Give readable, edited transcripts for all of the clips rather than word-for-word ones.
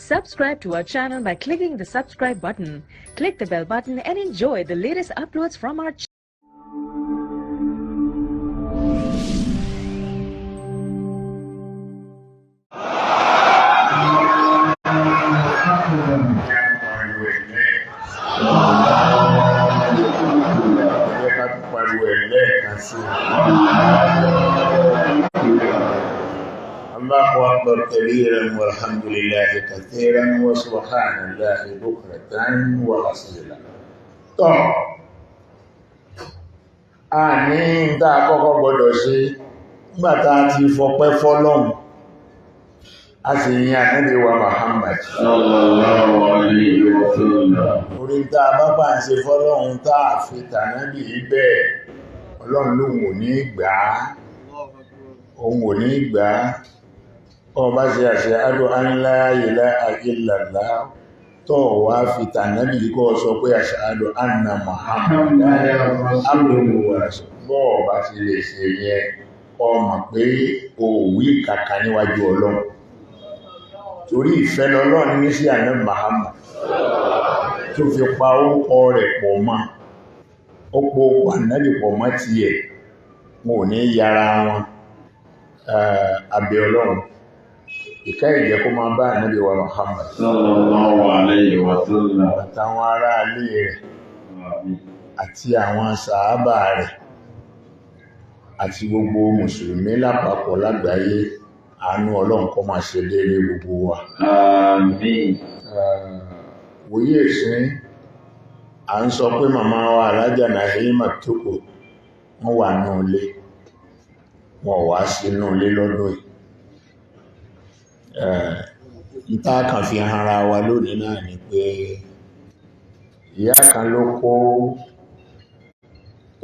Subscribe to our channel by clicking the subscribe button. Click the bell button and enjoy the latest uploads from our channel. Ẹ ká tún pariwo ẹ̀ lẹ́ẹ̀kan sí i. Allahu akbar kabiran walhamdulillahi kathiran wa subhanallahi bukratan wa asila. Tọ́, a ní ń tá kọ́kọ́ gbọ́dọ̀ ṣe nígbà tá a ti fọpẹ́ fọ́lọ́hun, a sì yin Ànábì wa Muhammad. Sallallahu alayhi wa sallam. Orí tá a bá bá ń ṣe fọ́lọ́hun tá a fi tànábì bẹ́ẹ̀, Ọlọ́run lóhun ò ní gbà á, òun ò ní gbà á. Ọba ṣe àṣẹ adó an la ilaha illallah tó wá fi tànábì kọ́ sọ pé ashhadu anna Muhammadan abduhu wa rasuluhu. Bọ́ọ̀ bá ti lè ṣe yẹn, ó mọ̀ pé o wí kàkà níwájú Ọlọ́run. Torí ìfẹ́ lọ́lọ́run ní sí àná Muhammad tó fi pa orúkọ rẹ̀ pọ̀ mọ́, ó po orúkọ ànábì pọ̀ mọ́ tiẹ̀, wọn ò ní yára wọn. Abẹ́ Ọlọ́run, ìkẹ́ ìjẹ́ kó máa bá ànábì wa Muhammad Sallallahu alayhi wa sallam. àtàwọn ará ilé rẹ̀ Àmín. àti àwọn sàábà rẹ̀ àti gbogbo mùsùlùmí lápapọ̀ lágbàáyé, àánú Ọlọ́run kó máa ṣe lérí gbogbo wa. Àmín. Wòye ìsín, à ń sọ pé màmá wa Alájà Nahima Toko wọ́n wà ní ilé, wọ́n wá sínú ilé lọ́dún yìí. Ìta kan fi hanra wa lónìí náà ni pé ìyá kan ló kó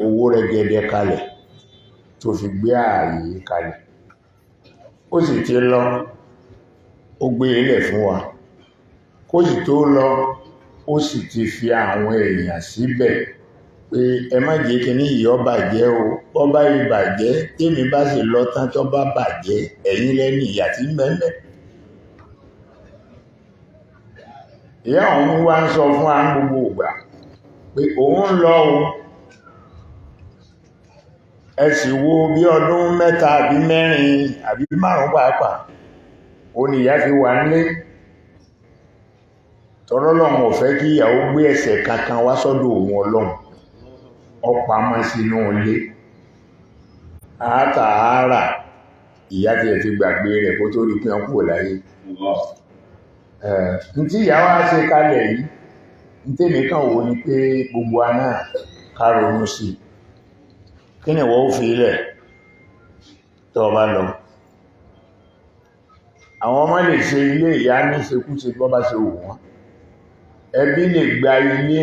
owó rẹ̀gẹ̀dẹ̀ kalẹ̀ tó fi gbé ààyè kalẹ̀. Ó sì ti lọ, ó gbé ilẹ̀ fún wa. Kó sì tó lọ, ó sì ti fi àwọn èèyàn síbẹ̀ pé ẹ má jẹ́ kí ní ìyọ́ bàjẹ́ o, bọ́ bá yìí bàjẹ́, tèmi bá sì lọ tán tó bá bàjẹ́, ẹ̀yin lẹ́ni ìyà tí ń bẹ́ńbẹ́. Ìyá òun wá ń sọ fún wa ní gbogbo ìgbà pé òun ń lọ o, ẹ sì wo bí ọdún mẹ́ta àbí mẹ́rin àbí márùn-ún pàápàá, ó ní ìyá fi wà nílé. Tọ́rọ́lọ́run ò fẹ́ kí ìyàwó gbé ẹsẹ̀ kankan wá sọ́dọ̀ òun Ọlọ́run, ó pamọ́ sínú ilé. Àátàárà ìyá tí ẹ̀ ti gbàgbé rẹ̀ kó tó rí pé wọ́n kúrò láyé. Allah. N tí ìyá wa ṣe kalẹ̀ yìí, n tèmi kàn wò ni pé gbogbo wa náà ká ronú sí i. Kí ni ìwọ ó fi ilẹ̀ tó o bá lọ? Àwọn ọmọ lè ṣe ilé ìyá ní ṣekúṣe bọ́ bá ṣe wù wọ́n. Ẹbí lè gba ilé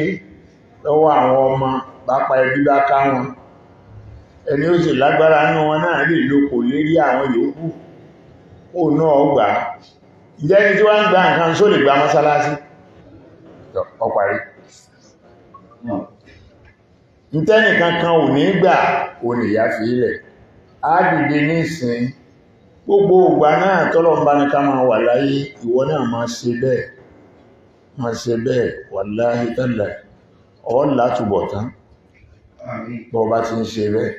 lọ́wọ́ àwọn ọmọ, pápá ẹbí bá ká wọn. Ẹni ó sì lágbára nínú wọn náà lè lóko lérí àwọn yòókù. Ó náà gbà á. Ǹjẹ́ ẹni tí wọ́n ń gba nǹkan só lè gba mọ́sálásí? Tọ́, ó parí. Náà. Ntẹ́nì kankan ò ní gbà, ò ní ìyá fi ilẹ̀. Á dìde nísìn, gbogbo ìgbà náà tọ́lọ̀ ń bá ní ká máa wà láyé, ìwọ náà máa ṣe bẹ́ẹ̀, máa ṣe bẹ́ẹ̀, wàláhí tálà, ọ́ látúbọ̀ tán, bọ́ bá ti ń ṣe bẹ́ẹ̀.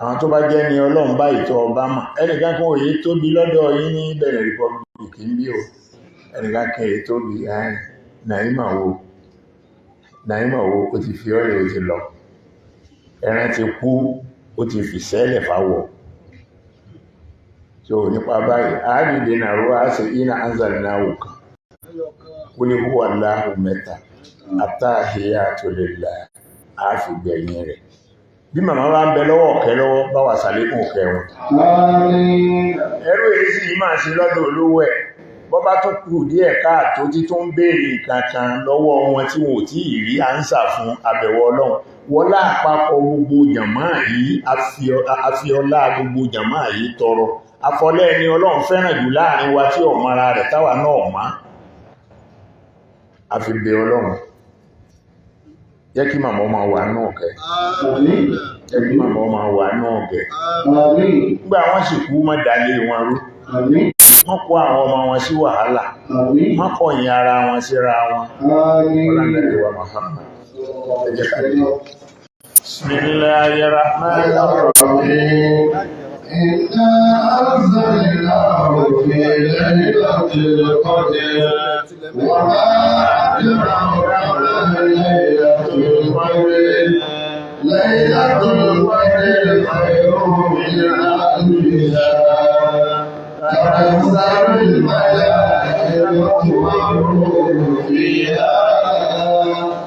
Àwọn tó bá jẹ́ ni Ọlọ́run báyìí tó ọba mọ̀, ẹnìkan kan òye tóbi lọ́dọ̀ yín ní Benin Republic ń bí o, ẹnìkan kan èyí tóbi, Nàímà wo, Nàímà wo, ó ti fi ọ́lẹ̀ ó ti lọ. Ẹran ti kú, ó ti fi sẹ́lẹ̀ fáwọ̀. So nípa báyìí, a dìde nàró a ṣe iná anzalnahu kan. Qul huwa Allahu mẹ́ta, attahiyatu lillah, a fi gbẹ̀yìn rẹ̀. Bí màmá bá ń bẹ lọ́wọ́ ọ̀kẹ́ lọ́wọ́, bá wà sàlékún ọ̀kẹ́ wọn. Àmín. Ẹrú èyí sì máa ṣe lọ́dọ̀ olówó ẹ̀. Bọ́ bá tún kù díẹ̀ káàtó tí tó ń béèrè kankan lọ́wọ́ wọn tí wọn ò tí ì rí ánsà fún àbẹ̀wò Ọlọ́run. Wọlá àpapọ̀ gbogbo jàmáà yìí, a fi ọlá gbogbo jàmáà yìí tọrọ. Afọlẹ́ ẹni Ọlọ́run fẹ́ràn jù láàrin wa tí ọmọ ara rẹ̀ táwa náà mọ̀. A fi bẹ Ọlọ́run. Jẹ́ kí màmá ọmọ wà náà kẹ́. Àmín. Jẹ́ kí màmá ọmọ wà náà kẹ́. Àmín. Nígbà wọ́n sì kú, má dalé wọn rú. Àmín. Wọ́n kó àwọn ọmọ wọn sí wàhálà. Àmín. Wọ́n kọ̀yìn ara wọn síra wọn. Àmín. Ọlọ́run wa Muhammad. Ẹ jẹ́ ká dé. Bismillahir Rahmanir Rahim. إنا أنزلناه في ليلة القدر وما أدراك ما ليلة القدر ليلة القدر خير من ألف شهر تنزل الملائكة والروح فيها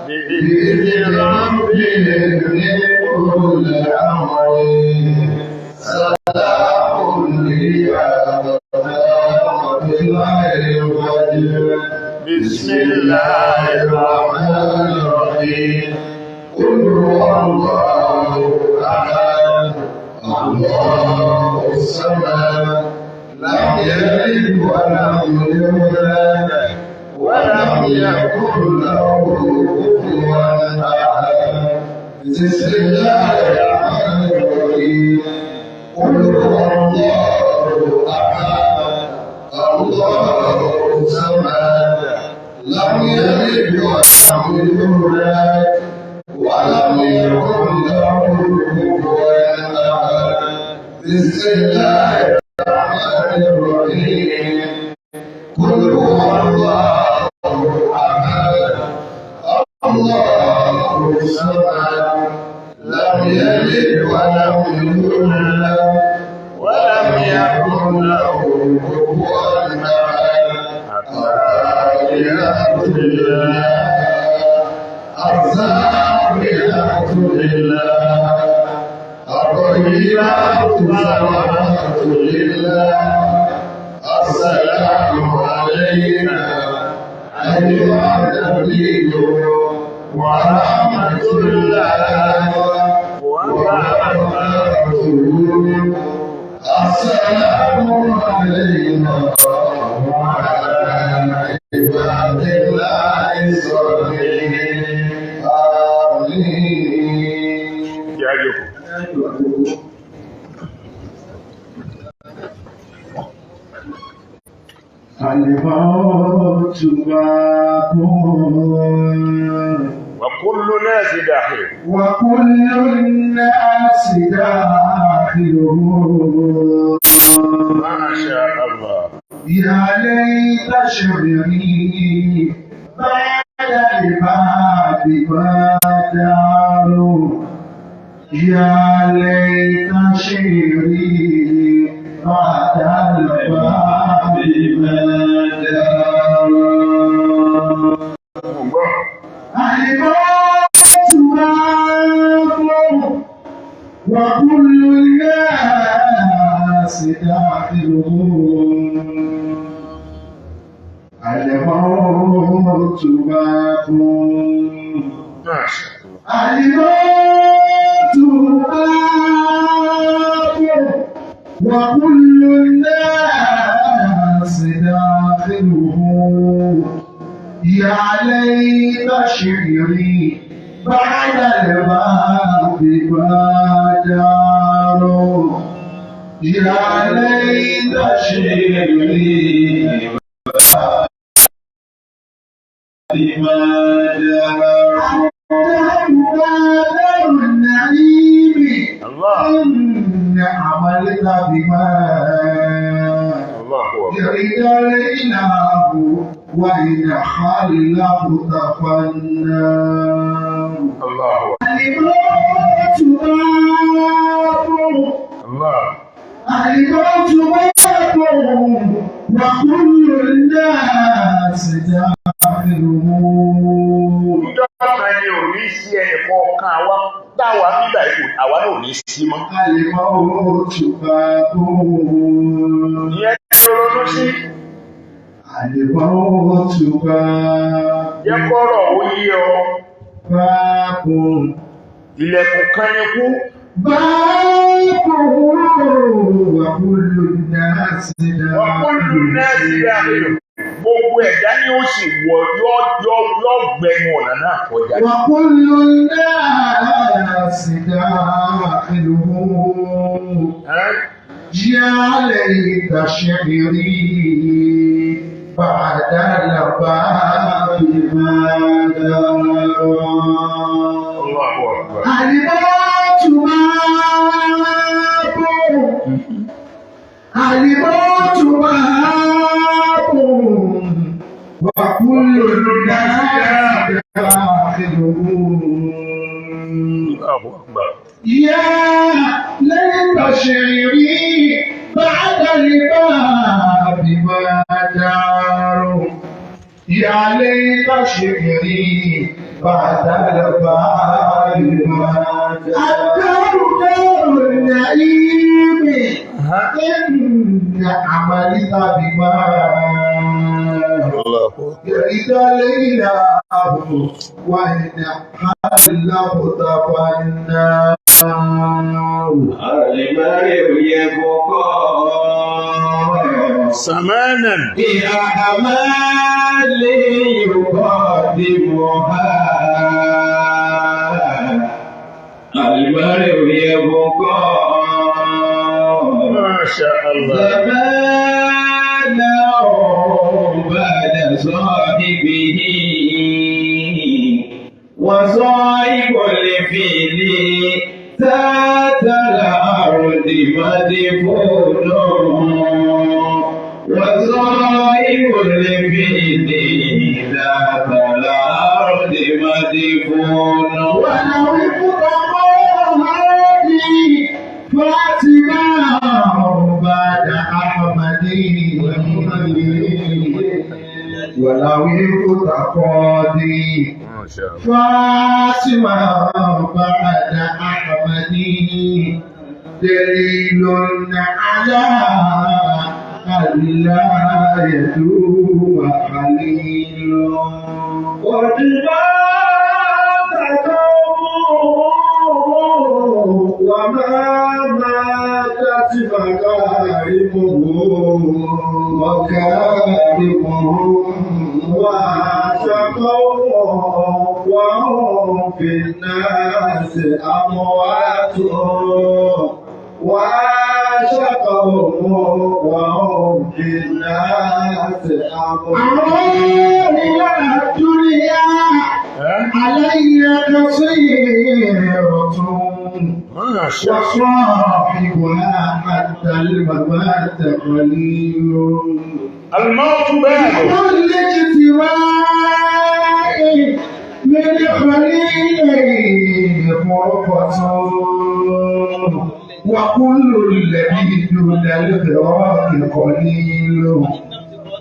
بإذن ربهم من كل أمر سلام هي حتى مطلع الفجر. بسم الله الرحمن الرحيم. قل هو الله أحد الله الصمد لم يلد ولم يولد ولم يكن له كفوا أحد. بسم الله الرحمن الرحيم. قل هو الله أحد الله الصمد لم يلد ولم يولد ولم يكن له كفوا أحد. بسم الله الرحمن الرحيم. قل هو الله أحد الله الصمد لم يلد ولم يولد ولم يكن له كفوا أحد. التحيات لله الزاكيات لله الطيبات الصلوات لله السلام علينا أيها النبي ورحمة الله وبركاته. السلام علينا وعلى عباد الله الصالحين. آمين. Jẹ́ á jókòó. الموت باب Wa kullu nasi dakhil. وكل الناس داخله. Ma sha Allah. يا ليت شعري بعد الباب ما دار يا ليت شعري بعد الباب ما دار. Mo gbọ́. الموت باب وكل الناس داخلون. الموت باب Ma sha Allah. الموت باب وكل الناس داخله. يا ليت شعري بعد الباب ما دار يا ليت شعري بما دار دار النعيم. Allah. إن عملت بما Allahu akbar. يريد الإله وإن خلقت فالنار. Allahu akbar. الموت باب Allah. الموت باب وكل الناس داخله. Ìjọ kan ni ò ní sí ẹnì kọ̀ọ̀kan àwa táwa nígbà yìí àwa náà ò ní sí mọ́. الموت باب Ìyẹn ti ronú sí. الموت باب Jẹ́ kọ́rọ̀ ó yé ọ. باب Ilẹ̀kùn kan ni kú. باب وكل الناس Wọ́n kú lù náà sí àlejò. Gbogbo ẹ̀dá ni ó sì wọ yọ yọ yọ gbẹnu ọ̀nà náà kọjá. وكل الناس داخله. Ẹ́n? يا ليت شعري بعد الباب ما دار. Allahu Akbar. الموت باب، الموت باب، وكل الناس داخله. Allahu Akbar. يا ليت شعري بعد الباب ما دار. يا ليت شعري بعد الباب ما دار. الدار دار النعيم إن عملت بما Allahu Akbar. يرد الإله وإن حلفت فالنار. المرء يبقى Samanan. بأعمال يقدمها. المرء يبقى Masha Allah. زمانا بعد صاحبه، وصاحب الفيل ذات الأرض مدفون، وصاحب الفيل ذات الأرض مدفون. ولو ابتغى هذه فاطمة بعد أحمد، ولو ابتغى Masha Allah. فاطمة بعد أحمد دليل على ألا يدوم خليل. قد مات قوم وما ماتت مكارمهم، مكارمهم، وعاش قوم وهم في الناس أموات، وعاش قوم وهم في الناس أموات. إلى الدنيا علي قصيرة Masha Allah. وصاحبها حتى الممات قليل. Al-mawtu bab. كل اجتماع من خليلين فرقة، وكل الذي دون الفراق قليل.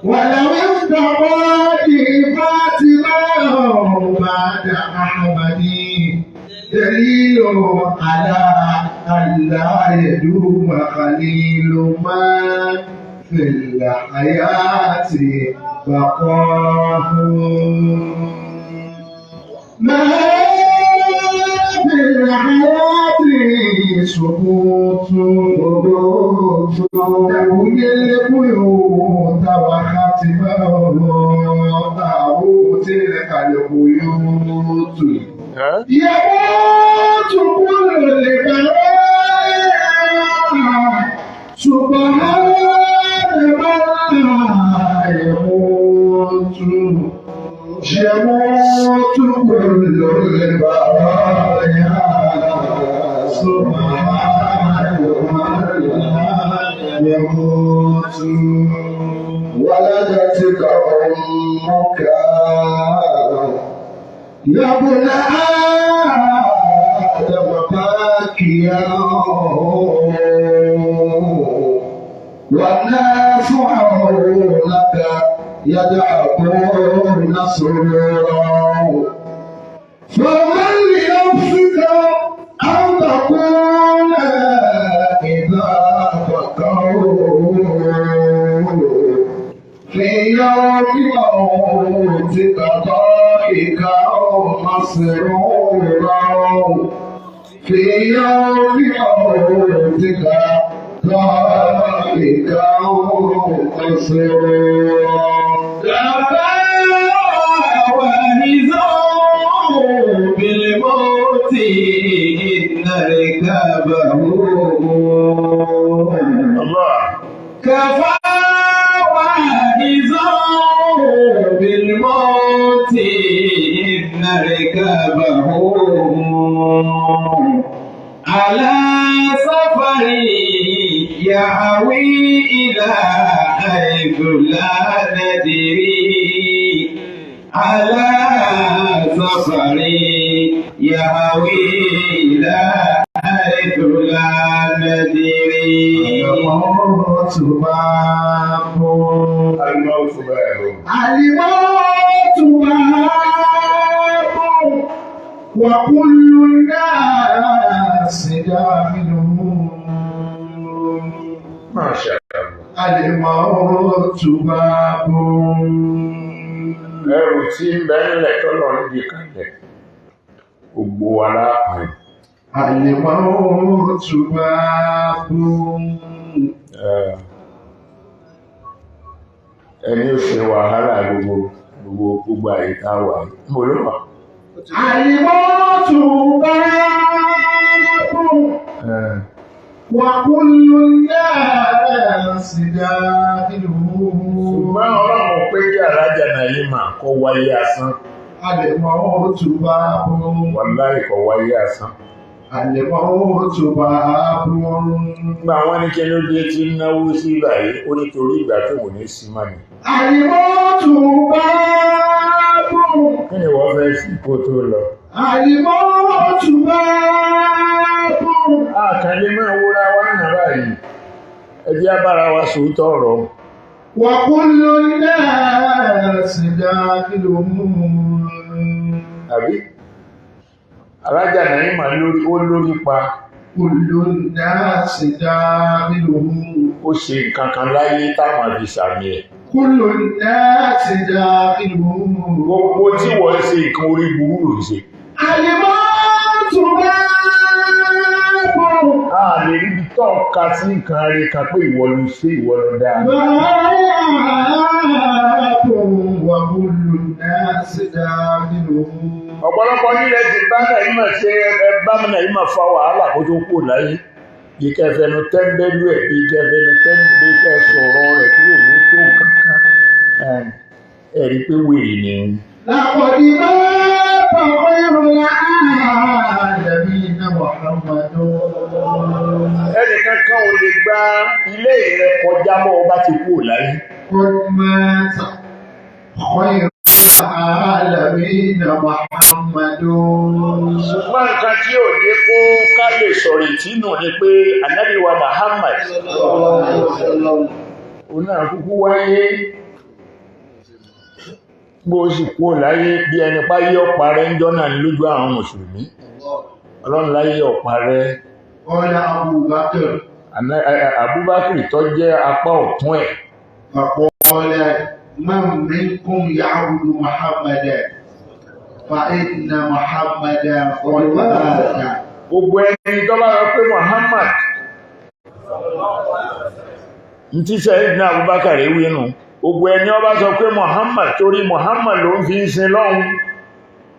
ولو افتقد فاطمة بعد أحمد دليل على ألا يدوم خليل ما في الحياة بقاه. ما في الحياة سقوط، تبني البيوت وختمه تلك البيوت. يموت كل البرايا، سبحان من لا يموت. يموت كل البرايا، سبحان من لا يموت. ولدتك أمك يا ابن آدم باكيا، والناس حولك يضحكون سرورا، فمن لنفسك أن تقول إذا بكوا في يوم موتك ضاحكا مسرورا، في يوم موتك ضاحكا مسرورا. بالموت إن ركابه. كفى واعظا بالموت إن ركبه على سفر يهوي إلى حيث لا ندري على سفر يهوي إلى حيث لا ندري. الموت باب. Al-mawtu bab. الموت باب وكل الناس داخله. Masha Allah. الموت باب. Ẹrù tí ń bẹ ńlẹ̀ tọ́lọ̀ ń di kalẹ̀. Gbogbo wa láàpín. الموت باب. Ẹni ó ṣe wàhálà gbogbo gbogbo gbogbo àyíká wà yìí. Mo ló wà. الموت باب وكل الناس داخله. Ṣùgbọ́n Ọlọ́run pé kí alájà Nàímà kó wáyé asán. الموت باب. Wàláì kó wáyé asán. الموت باب. Nígbà wọn ní kí ló dé tí ń náwó sí ìgbà yìí, ó nítorí ìgbà tó wò ní sí mọ́ ni. الموت باب. Kí ni wọ́n fẹ́ sí kó tó lọ? الموت باب. Àkànlé máa wúra wá nà báyìí. Ẹ jẹ́ á bára wa sòótọ́ ọ̀rọ̀. وكل الناس داخله. Àbí? Alájà Nàímà lórí ó lórí pa. كل الناس داخله. Ó ṣe nǹkan kan láyé táwọn àfi sàmì ẹ̀. كل الناس داخله. Gbogbo tí wọ́n ṣe nǹkan orí burú ló ń ṣe. الموت باب. A lè rí ibi tó ka sí nǹkan rí kan pé ìwọ ló ṣe ìwọ ló dáa. باب وكل الناس داخله. Ọ̀pọ̀lọpọ̀ nílẹ̀ ti bá Nàímà ṣe ẹ bá Nàímà fa wàhálà kó tó kù láyé. Bí kẹfẹnu tẹ́ńbẹ́lú ẹ̀ bí kẹfẹnu tẹ́ńbẹ́lú bí kẹ sọ̀rọ̀ rẹ̀ kí òní tó kankan. Ẹ rí pé wèrè ni. لقد مات خير العالمين محمد. Ẹnìkan kan ò lè gba ilé rẹ kọjá bọ́ ọba ti kú láyé. قد مات خير العالمين محمد. Ṣùgbọ́n nǹkan tí ò dé kó ká lè sọ̀rọ̀ ìtínú ni pé Ànábì wa Muhammad òun náà kúkú wáyé bó sì kú láyé bí ẹni páyé ọ̀pá rẹ̀ ń jọ́nà lójú àwọn mùsùlùmí. Ọlọ́run láyé ọ̀pá rẹ̀. قال أبو بكر. Abubakar tó jẹ́ apá ọ̀tún ẹ̀. فقال من منكم يعبد محمدا فإن محمدا قد مات. Gbogbo ẹni tó bá rọ pé Muhammad n tí Sayyidina Abubakar wí nù. Gbogbo ẹni ó bá sọ pé Muhammad torí Muhammad ló ń fi ń sin lọ́hun.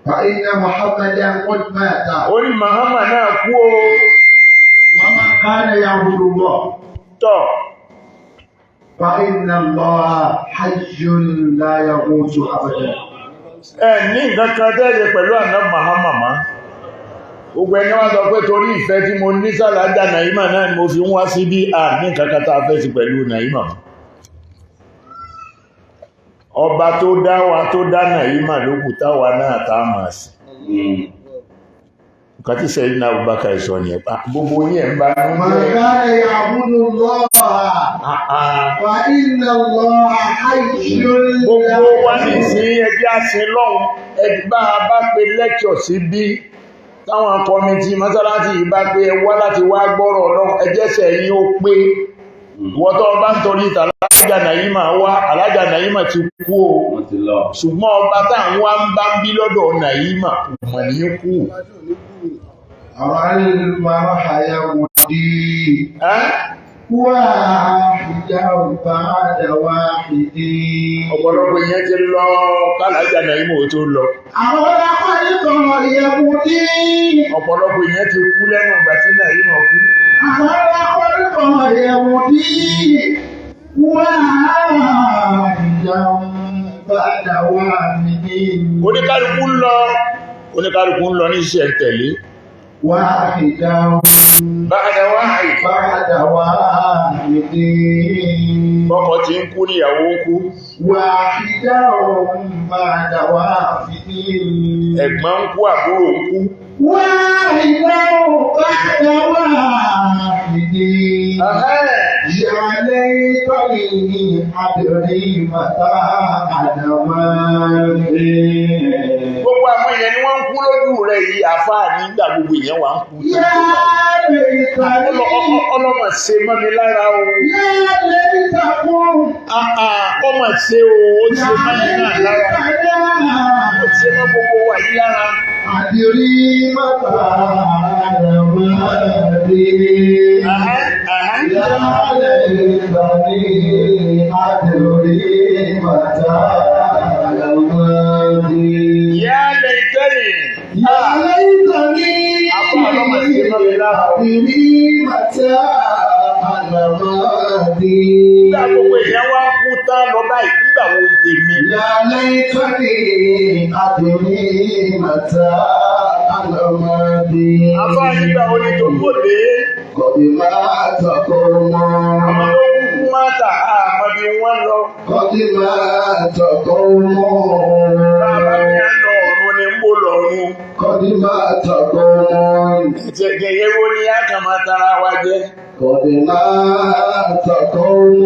فإن محمدا قد مات. Ó ní Muhammad náà kú o. ومن كان يعبد الله Tọ́ فإن الله حي لا يموت أبدا. Ẹ ní nǹkan kan tẹ́lẹ̀ pẹ̀lú àná Muhammad mọ́. Gbogbo ẹni wá sọ pé torí ìfẹ́ tí mo ní sàlájà Nàímà náà ni mo fi ń wá sí bí a ní nǹkan kan tá a fẹ́ sí pẹ̀lú Nàímà mọ́. Ọba tó dá wa tó dá Nàímà ló kù táwa náà tá a máa sìn. Nǹkan tí Sayyidina Abubakar sọ nìyẹn. Gbogbo yín ẹ̀ ń bá ń من jẹ́. كان يعبد الله فإن الله حي لا Gbogbo wa ní sí ẹjẹ́ àsìn lọ́hùn ẹgbà bá pe lẹ́kṣọ̀ sí bí táwọn kọmitì mọ́sálásí yìí bá pé ẹ wá láti wá gbọ́rọ̀ Ọlọ́run ẹjẹ́sẹ̀ yín ó pé ìwọ́n tó bá ń torí ìtàlájà Nàímà wá alájà Nàímà ti kú o. Wọ́n ti lọ. Ṣùgbọ́n ọba táwọn wá ń bá ń bí lọ́dọ̀ Nàímà kò mọ̀ ní kú. أرى المرح يمضي Ẹ́? واحدا بعد واحد. Ọ̀pọ̀lọpọ̀ ìyẹn ti lọ kálájà Nàímà ò tó lọ. أرى الخلق يمضي. Ọ̀pọ̀lọpọ̀ ìyẹn ti kú lẹ́nu ìgbà tí Nàímà kú. أرى الخلق يمضي. واحدا بعد واحد. Oníkálukú ń lọ, oníkálukú ń lọ ní iṣẹ́ tẹ̀lé. واحدا Ba'da wahid. بعد واحد. Bọ́kọ ti ń kú níyàwó ń kú. واحدا بعد واحد. Ẹ̀gbọ́n ń kú, àbúrò ń kú. واحدا بعد واحد. يا ليتني أدري متى أدماني. Gbogbo àwọn èèyàn ni wọ́n ń kú lójú rẹ̀ yìí, àfáà nígbà gbogbo èèyàn wà ń kú. يا ليتني Ọlọ́mọ ṣe mọ́ mi lára o. يا ليتكم Ọmọ ṣe o, ó ṣe mọ́ mi náà lára. Ó ṣe mọ́ gbogbo wa yìí lára. أدري متى أدماني. يا ليتني أدري متى أدماني. Yá lè tẹ́lẹ̀. يا ليتني أدري متى الماضي. Nígbà gbogbo èèyàn wá kú tán lọ báyìí, nígbà wo ni tèmi? يا ليتني أدري متى الماضي. Afá nígbà wo ni tòun ò dé? قد مات قوم. Àwọn tó kúkú máa tà àmọ́ bí wọ́n lọ. قد مات قوم. Bàbá mi á lọ ọ̀run ni ń bò lọ́run. قد مات قوم. Jẹ̀gẹ̀yẹ wo ni a kàn máa tara wa jẹ? قد مات قوم.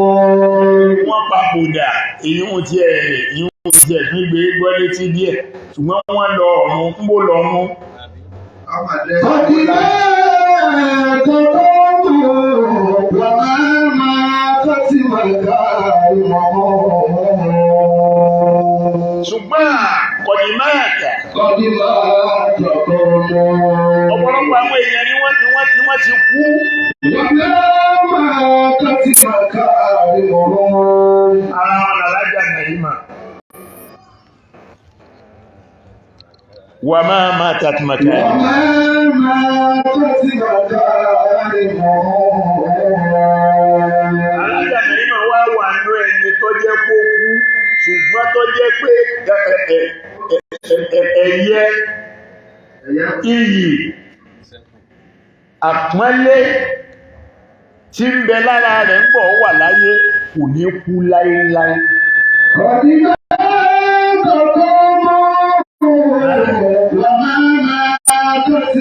Wọ́n papòdà, ìyún tiẹ̀ ìyún tiẹ̀ tún gbé gbọ́ létí díẹ̀. Ṣùgbọ́n wọ́n lọ ọ̀run, ń bò lọ́run. قد مات قوم وما ماتت مكارمهم. Ṣùgbọ́n kọ̀dí máa tà. قد مات قوم. Ọ̀pọ̀lọpọ̀ àwọn èèyàn ni wọ́n ni wọ́n ni wọ́n ti kú. وما ماتت مكارمهم. Ara wọn làlájà Nàìmà. Wà máa máa tàtìmọ̀kà. وما ماتت مكارمهم. Alájà Nàìmà wá wà nú ẹni tó jẹ́ kó kú, ṣùgbọ́n tó jẹ́ pé ẹ̀yẹ iyì àpọ́nlé tí ń bẹ lára rẹ̀ ń bọ̀ wà láyé kò ní kú láéláé. قد مات قوم وما ماتت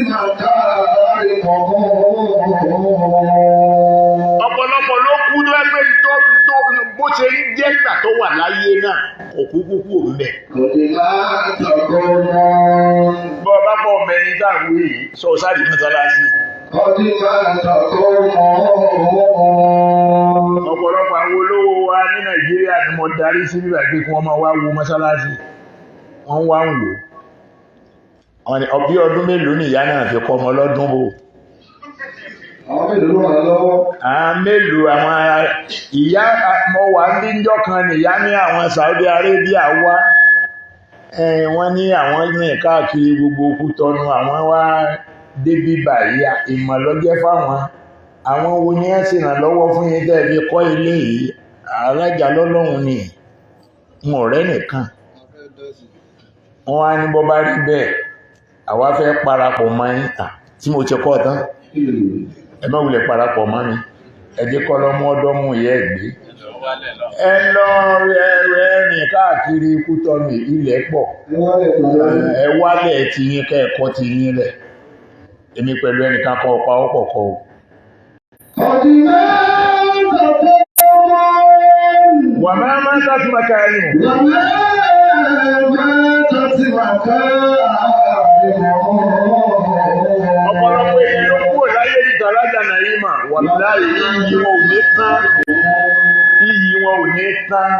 مكارمهم. Ọ̀pọ̀lọpọ̀ ló kú tó ẹgbẹ́ tó tó bó ṣe ń jẹ́ ìgbà tó wà láyé náà kò kú kúkú òun bẹ̀. قد مات قوم. Bọ́ ọ bá bọ̀ ọmọ ẹni tá à ń wí yìí sọ sáàdì mọ́sálásí. قد مات قوم. Ọ̀pọ̀lọpọ̀ àwọn olówó wa ní Nàìjíríà ni mo darí sí bíbà pé kí wọ́n máa wá wo mọ́sálásí. Wọ́n wá ń wò. Wọ́n ní ọbí ọdún mélòó ni ìyá náà fi kọ́ ọmọ lọ́dún bò. Àwọn mélòó ló ràn lọ́wọ́? Àwọn mélòó àwọn ìyá mo wà ní njọ́ kan nìyá ní àwọn Saudi Arabia wá. Wọ́n ní àwọn rìn káàkiri gbogbo Kútọ́nù, àwọn wá débí báyìí, ìmọ̀ lọ́jẹ́ fáwọn. Àwọn wo ni ẹ sì ràn lọ́wọ́ fún yín tẹ́ fi kọ́ ilé yìí? Alájà lọ́lọ́run ni, n ọ̀rẹ́ nìkan. Wọ́n wá ní bọ́ bá rí bẹ́ẹ̀, àwa fẹ́ parapọ̀ mọ́ yín tí mo ti kọ́ tán. Ẹ má wulẹ̀ parapọ̀ mọ́ mi, ẹ jẹ́ kọ́ lọ́mú ọdọ́mú ìyá ẹ̀ gbé. Ẹ lọ ẹ rìn káàkiri Kútọ́nù, ilẹ̀ pọ̀. Ẹ wálẹ̀ ti yín kẹ́ ẹ̀kọ́ ti yín lẹ̀. Èmi pẹ̀lú ẹnìkan kan ọ̀pá ọ̀pọ̀ kọ o. قد مات قوم. Wà máa máa tàbí màkàrí. وما ماتت مكارمهم. Ọ̀pọ̀lọpọ̀ èèyàn ló kúrò láyé ìtàn alájà Nàìmà, wà láàyè iyì wọn ò ní tán. Iyì wọn ò ní tán.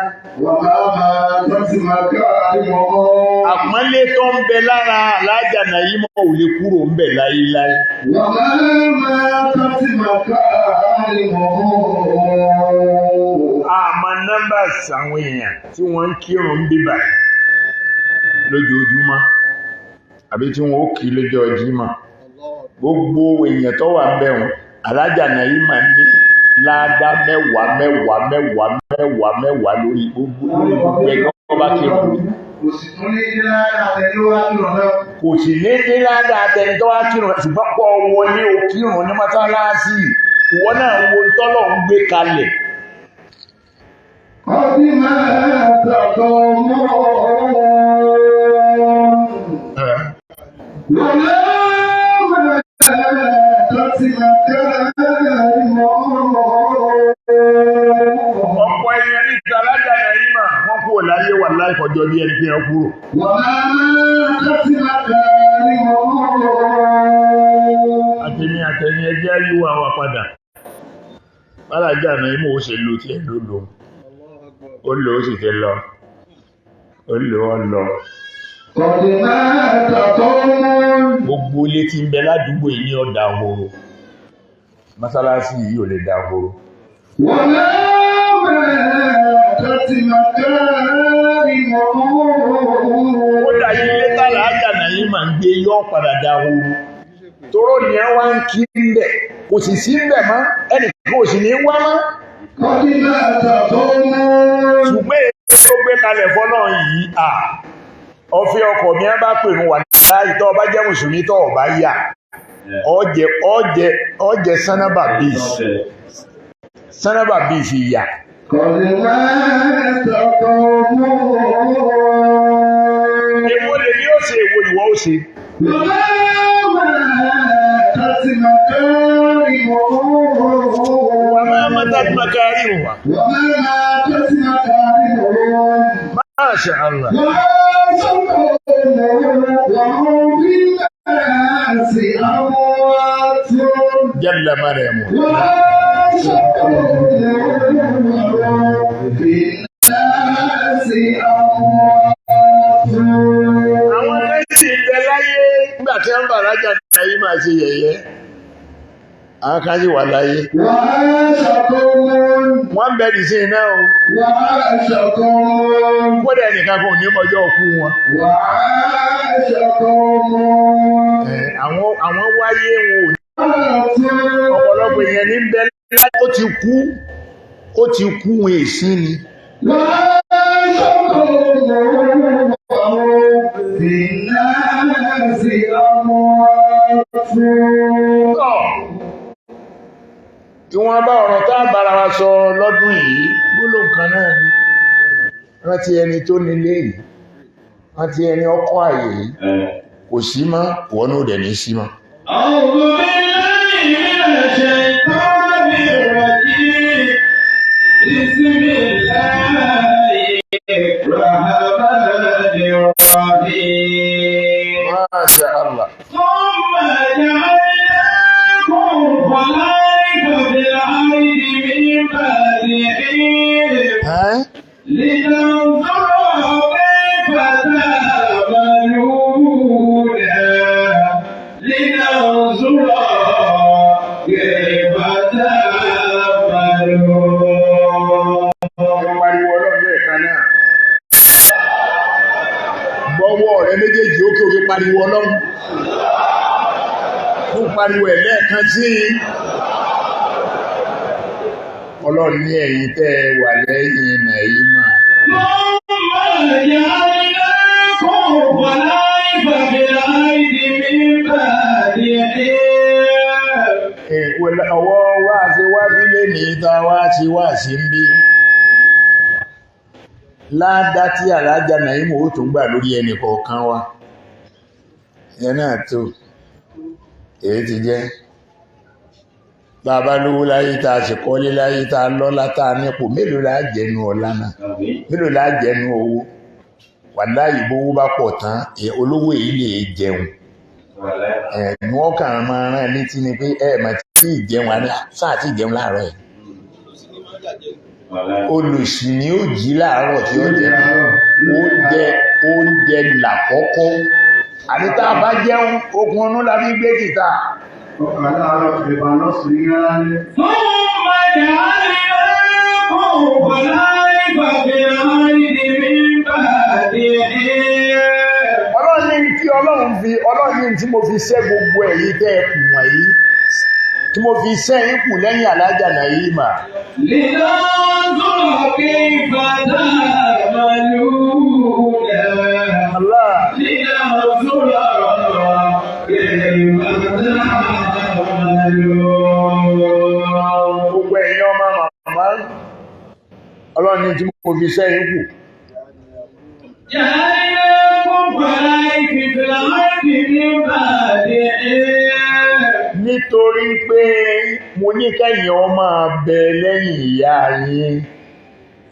وما ماتت مكارمهم. Àpọ́nlé tó ń bẹ lára alájà Nàìmà ò lè kúrò ń bẹ̀ láéláé. وما ماتت مكارمهم. Àmọ́ nọ́mbàs àwọn èèyàn tí wọ́n ń kírun bíbà lójoojúmọ́ àbí tí wọ́n ó kí lọ́jọ́ Jímọ̀. Gbogbo èèyàn tó wà ń bẹ̀ wọ́n, alájà Nàìmà ní Láàdá mẹ́wàá mẹ́wàá mẹ́wàá mẹ́wàá mẹ́wàá lórí gbogbo ẹgbẹ́ ọba kírun. Kò sì tún ní ní lára àtẹniwá kírun náà. Kò sì ní ní ládàá àtẹni tó wá kírun, ṣùgbọ́n pọ̀ wọlé o kírun ní mọ́sálásí, ìwọ náà wo tọ́lọ̀ ń gbé kalẹ̀. قد مات قوم وما ماتت مكارمهم. Ọ̀pọ̀ èèyàn ní ìtàlájà nàìmà wọ́n kúrò láyé, wà láì kọjọ bí ẹni pé wọ́n kúrò. وما ماتت مكارمهم. Àtẹ̀mí àtẹ̀mí ẹjẹ́ yíwá wa padà. Bálájà nàìmà ó ṣe lo tiẹ̀ ló lò ó lò ó sì ti lọ, ó lò ó lọ. قد مات قوم. Gbogbo ilé tí ń bẹ ládùúgbò yìí ní ọ̀dà ahoro, mọ́sálásí yìí ò lè dà ahoro. وما ماتت مكارمهم. Kódà ilé tàlàájà nàìmà máa ń gbé yọ́ padà dà ahoro, tóró ni ẹ wá ń kí ń bẹ̀, kò sì sí ń bẹ̀ mọ́, ẹnì kò sì ní wá mọ́. قد مات قوم. Ṣùgbọ́n èyí tó gbé kalẹ̀ fọ́nà yìí à ọ̀fẹ́ ọkọ̀ mi á bá pè mú wà láì tọ́ ọba jẹ́ mùsùlùmí tọ́ ọba yà ọjẹ́ ọjẹ́ ọjẹ́ sanaba bíìs sanaba bíìs ìyà. قد مات قوم. Èwo lè ní ó ṣe, èwo ìwọ ó ṣe? وما ماتت مكارمهم. Wà máa má tá tí máa kárí wà. وما ماتت مكارمهم. Masha Allah. وهم في الناس أموات. Jalla Mariam. وهم في الناس أموات. Àwọn méjì ń bẹ láyé nígbà tí wọ́n bàrájà náà máa ṣe yẹ̀yẹ́. Àwọn kan sì wà láyé. وعاش قوم. Wọ́n ń bẹ dì sí iná o. وعاش قوم. Kódà ẹnìkan kò ní mọjọ́ ọkú wọn. وعاش قوم. Àwọn wáyé wọn ò ní. Ọ̀pọ̀lọpọ̀ èèyàn ní bẹ láyé, ó ti kú, ó ti kú, wọn èsì ni. وعاش قوم وهم في الناس أموات. Tọ́ tí wọ́n bá ọ̀rọ̀ tá a bára wa sọ lọ́dún yìí, gbólóhùn kan náà ni: rántí ẹni tó nílé yìí, rántí ẹni ọkọ̀ àyè yìí. Kò sí mọ́, ìwọ náà ò dẹ̀ ní sí mọ́. أعوذ بالله من الشيطان الرجيم. بسم الله الرحمن الرحيم. Masha Allah. ثم جعلناكم خلائف في الأرض من بعدهم Ẹ́? لننظر كيف تعملون، لننظر كيف تعملون. Ẹ pariwo Ọlọ́run lẹ́ẹ̀kan náà. Gbọ́wọ́ rẹ méjèèjì ókè òkè, pariwo Ọlọ́run. Tún pariwo ẹ̀ lẹ́ẹ̀kan sí i. Ọlọ́run ní ẹ̀yin tẹ́ ẹ wà lẹ́yìn Nàìjíríà. ثم جعلناكم خلائف في الأرض من بعدهم. Ọwọ́ wá sí wá bí lè ní ìta wá sí wá sí ń bí. Ládá tí àlájá Nàìjíríà ó tún gbà lórí ẹnì kọ̀ọ̀kan wa. Ìyẹn náà tó. Èyí ti jẹ́. Bàbá lówó láyé tá a sì kọ́lé láyé tá a lọ́lá tá a nípò, mélòó la jẹnu ọlá náà? Mélòó la jẹnu owó? Wàláhì, bówó bá pọ̀ tán, olówó èyí lè jẹun. Ẹ̀nu ọkàn máa rán létí ni pé ẹ mà tí ì jẹun àní sáà tí ì jẹun láàárọ̀ ẹ̀. Olùsì ni ó jí láàárọ̀ tí ó jẹ oúnjẹ, oúnjẹ làkọ́kọ́. Àní tá a bá jẹun, okun ọdún la fi gbé tìta. Ọkà láàárọ̀, ẹ̀bà lọ́sàn-án, yín lálẹ́. ثم جعلناكم خلائف في الأرض من بعدهم. Ọlọ́run ní tí Ọlọ́run fi, Ọlọ́run ní tí mo fi ṣẹ́ gbogbo ẹ̀yin tẹ́ ẹ kù wọ̀nyí. Tí mo fi sẹ́yìn kù lẹ́yìn Alájà Nàímà. لننظر كيف تعملون. Allah. لننظر كيف تعملون. Gbogbo ẹ̀yin ọmọ màmá, Ọlọ́run ní tí mo fi sẹ́yìn kù. جعلناكم خلائف في الأرض من بعدهم. Nítorí pé mo ní kẹ́yìn ọ máa bẹ lẹ́yìn ìyá yín,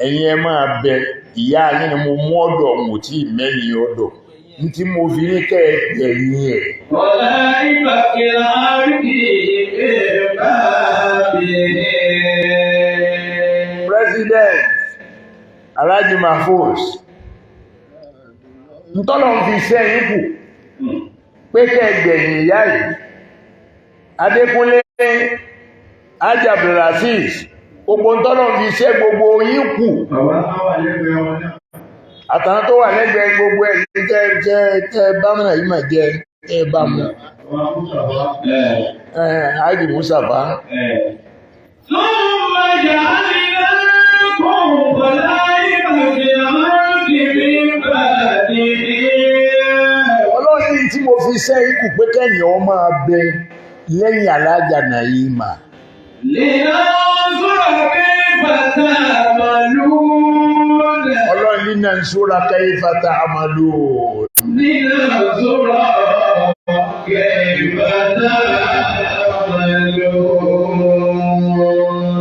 ẹ̀yin ẹ máa bẹ ìyá yín ni mo mú ọ̀dọ̀ mo tí mẹ́yìn ọ̀dọ̀ ní tí mo fi ní kẹ́ ẹ gbẹ̀yìn ẹ̀. خلائف في الأرض من بعدهم. President Alhaji Mahfouz, ntọ́lọ̀ ń fi sẹ́yìn kù pé kẹ́ ẹ gbẹ̀yìn ìyá yìí. Adékúnlé Haji Abdulrasis, gbogbo ntọ́lọ̀ ń fi ṣẹ́ gbogbo yín kù, Bàbá náà wà lẹ́gbẹ̀ẹ́ wọn náà. àtàwọn tó wà lẹ́gbẹ̀ẹ́ gbogbo ẹ̀ tẹ́ tẹ́ tẹ́ bá mọ̀ yìí mà jẹ́ tẹ́ bá mọ̀. Àwọn akúṣàbá. Ẹ̀ Haji Mustapha. ثم جعلناكم خلائف في الأرض من بعدهم. Ọlọ́run tí mo fi sẹ́yìn kù pé kẹ́yìn ọ máa bẹ lẹ́yìn Alájà Nàímà. لننظر كيف تعملون. Ọlọ́run ní náà ń sóra kayfa ta'malun. لننظر كيف تعملون.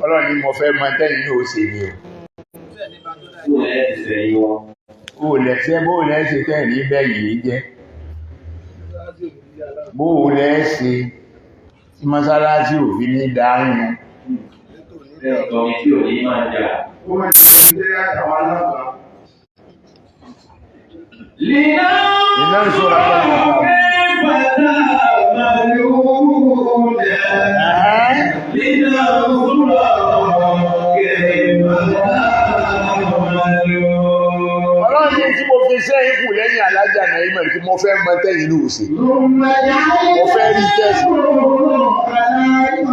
Ọlọ́run ní mo fẹ́ mọ tẹ́yìn ní òsè ni o. Bó o lẹ́sẹ̀ bó o lẹ́sẹ̀ tẹ́yìn ní bẹ́ẹ̀ yìí jẹ́. Bó o lẹ́sẹ̀ tí mọ́sálásí òfin ní dáhùn. Ó máa ń jẹ́ àwọn alágbà. لننظر كيف تعملون. Ẹ̀hẹ́n. لننظر كيف تعملون. Ọlọ́run ní tí mo fi sẹ́yìn kù lẹ́yìn Alájà Nàímà kí mo fẹ́ mọ tẹ́yìn ní òsè. ثم Mo fẹ́ rí tẹ́sí. خلائف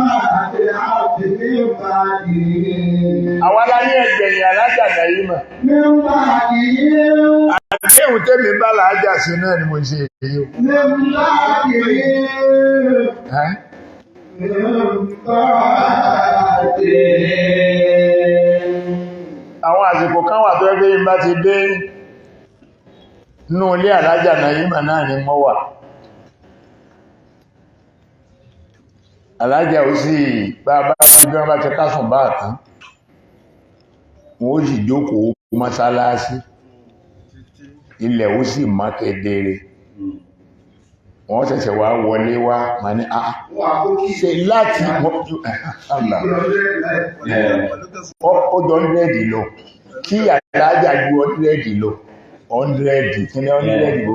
في الأرض من بعدهم. Àwa láyé ẹgbẹ̀yìn Alájà Nàímà. من بعدهم. Àdéhùn tẹ́mi bá làájà sí náà ni mo ṣe èyí o. من بعدهم. Ẹ́? من بعدهم. Àwọn àsìkò kan wà tó ẹgbẹ́ yìí bá ti dé nínú ilé Alájà Nàímà náà ni mo wà. Alájà ó sì bá bá bí wọ́n bá ti kásùn bá àtán. Wọ́n ó sì jókòó mọ́sálásí. Ilẹ̀ ó sì mọ́ kedere. Wọ́n ṣẹ̀ṣẹ̀ wá wọlé wá, màá ní, "Ah, ṣe láti Allah." Ó jọ 100 lọ, kí alájà ju 100 lọ, 100 kí ní 100 bó.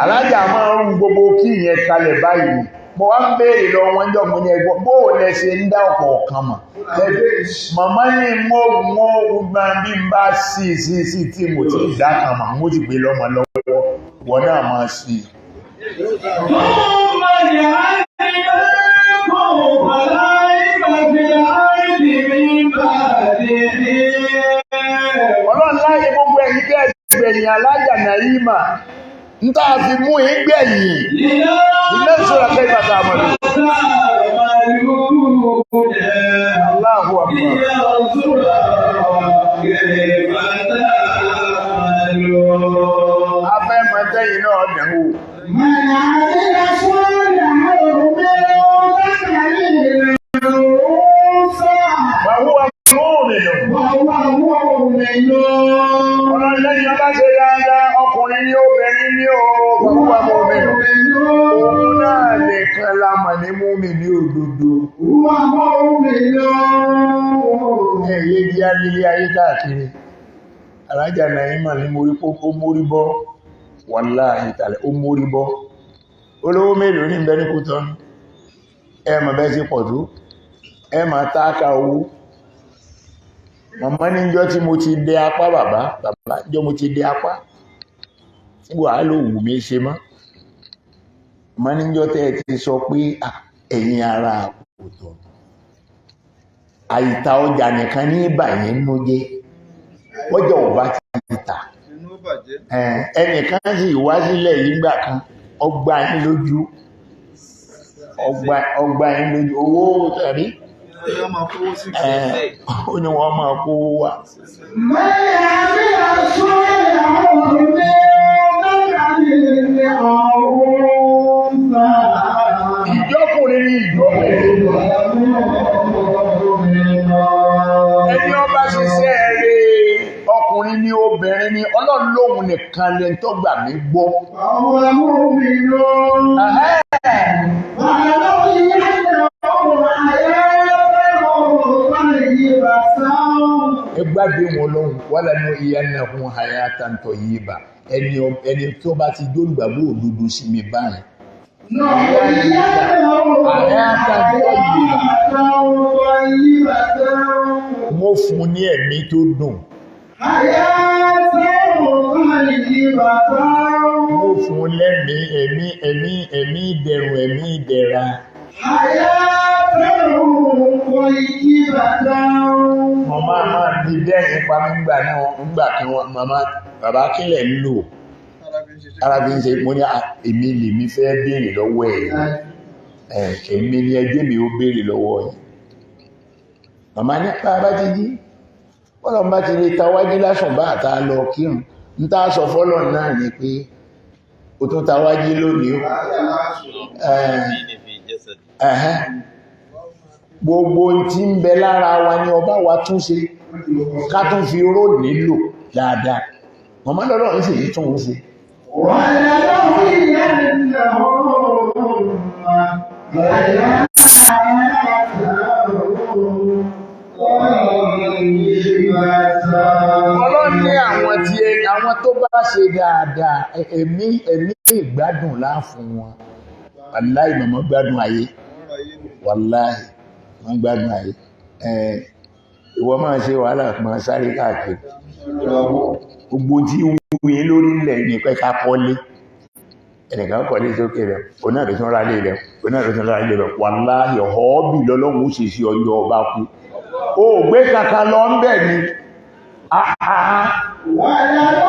Alájà máa ń rú gbogbo kí ìyẹn kalẹ̀ báyìí. Mo wá ń béèrè lọ wọ́n jọ, mo ní ẹgbọ́n bó o lẹ ṣe ń dá ọ̀kọ̀ọ̀kan mọ̀. Màmá ní mo mo gba bí n bá sí sí sí tí mo ti dá kan mọ̀, mo ti gbé lọ́mọ lọ́wọ́, wọn náà máa sí i. ثم جعلناكم خلائف في الأرض من بعدهم. Ọlọ́run láyé gbogbo ẹ̀yin kẹ́ ẹgbẹ̀yìn Alájà Nàímà ń tá a fi mú yín gbẹ̀yìn. لننظر لننظر كيف تعملون. تعملون. Allahu Akbar. لننظر كيف تعملون. Afẹ́ mọ tẹ́yìn náà dẹ̀wò. من عمل صالحا من ذكر أو أنثى Wàhúwa mọ́ọ̀mìnà. وهو مؤمن. Ọlọ́run lẹ́yìn ọba ṣe dáadáa, ọkùnrin ní obìnrin ní o, wàhúwa mọ́ọ̀mìnà. Òun náà nìkan la mọ̀ ní múmi ní òdodo. هو مؤمن. Ẹ̀yẹ di alílé ayé káàkiri. Alájà Nàímà ní mórí pópó mórí bọ́. Wàláhì tàlẹ̀ ó mórí bọ́. Olówó mélòó ní bẹ ní Kútọ́nù? Ẹ mọ̀ bẹ́ẹ̀ sí pọ̀ tó. Ẹ máa táàkà owó. Màmá níjọ́ tí mo ti dẹ apá bàbá, bàbá níjọ́ mo ti dẹ apá. Tí wàhálà ò wù mí ṣe mọ́. Màmá níjọ́ tẹ́ ẹ ti sọ pé, "Ah, Ẹ̀yin ara òtọ̀, àìta ọjà nìkan ní ìbàyẹn nínú jẹ́, ọjà ò bá ti tà. Inú bàjẹ́. Ẹnìkan sì wá sílẹ̀ yìí gbà kan, ọgbà yín lójú, ọgbà yín lójú owó tàbí Ẹni máa kówó sí. ó ní wọ́n máa kó wá. Ìjọkùnrin ni ìjọkùnrin, ẹni ọba ṣiṣẹ́ rẹ̀, ọkùnrin ni obìnrin ni, Ọlọ́run lóhun nìkan lè tó gbà mí gbọ́. Ẹ gbàgbé wọn lọ́hùn, wà lánà ìyá náà fún hayatan tayyiba. Ẹni tó bá ti jólùgbàgbọ́ òdodo sí mi báyìí, mo fún ní ẹ̀mí tó dùn, mo fún lẹ́mí ẹ̀mí ẹ̀mí ẹ̀mí ìdẹ̀rùn, ẹ̀mí ìdẹ̀ra. Màmá máa di dẹ́yìn pa mí ńgbà náà, ńgbà kan wọn màmá bàbá kílẹ̀ ń lò ara fi ń ṣe. Mo ní èmi lèmi fẹ́ béèrè lọ́wọ́ ẹ̀, èmi ni ẹjẹ́ mi ó béèrè lọ́wọ́ ẹ̀. Màmá ní bá ti jí, bọ́lọ̀ bá ti lè tawájí lásùn bá àtà lọ kírun, ń tá sọ fọ́lọ̀ náà ni pé ó tún tawájí lónìí ó. Ẹ̀hẹ́n. Gbogbo tí ń bẹ lára wa ni ọba wa tún ṣe, ká tún fi ró nílò dáadáa. Màmá lọ́lọ́ ń sì tún ń ṣe. Ọlọ́run ní àwọn tí àwọn tó bá ṣe dáadáa, ẹ̀mí ẹ̀mí ìgbádùn láàfún wọn. Wàláì, màmá gbádùn ayé, wàláì wọ́n gbádùn ayé. Ìwọ máa ṣe wàhálà, máa sáré káàkiri, gbogbo tí ń wúyé lórí ilẹ̀ ní pé ká kọ́lé, ẹnìkan kọ́lé sókè rẹ̀, òun náà ló tún ra lé rẹ̀, òun náà ló tún ra lé rẹ̀. Wàláì, ọ̀họ́bì lọ́lọ́run ó sì sí ọjọ́ ọba kú, ó gbé kankan lọ ń bẹ̀ ni.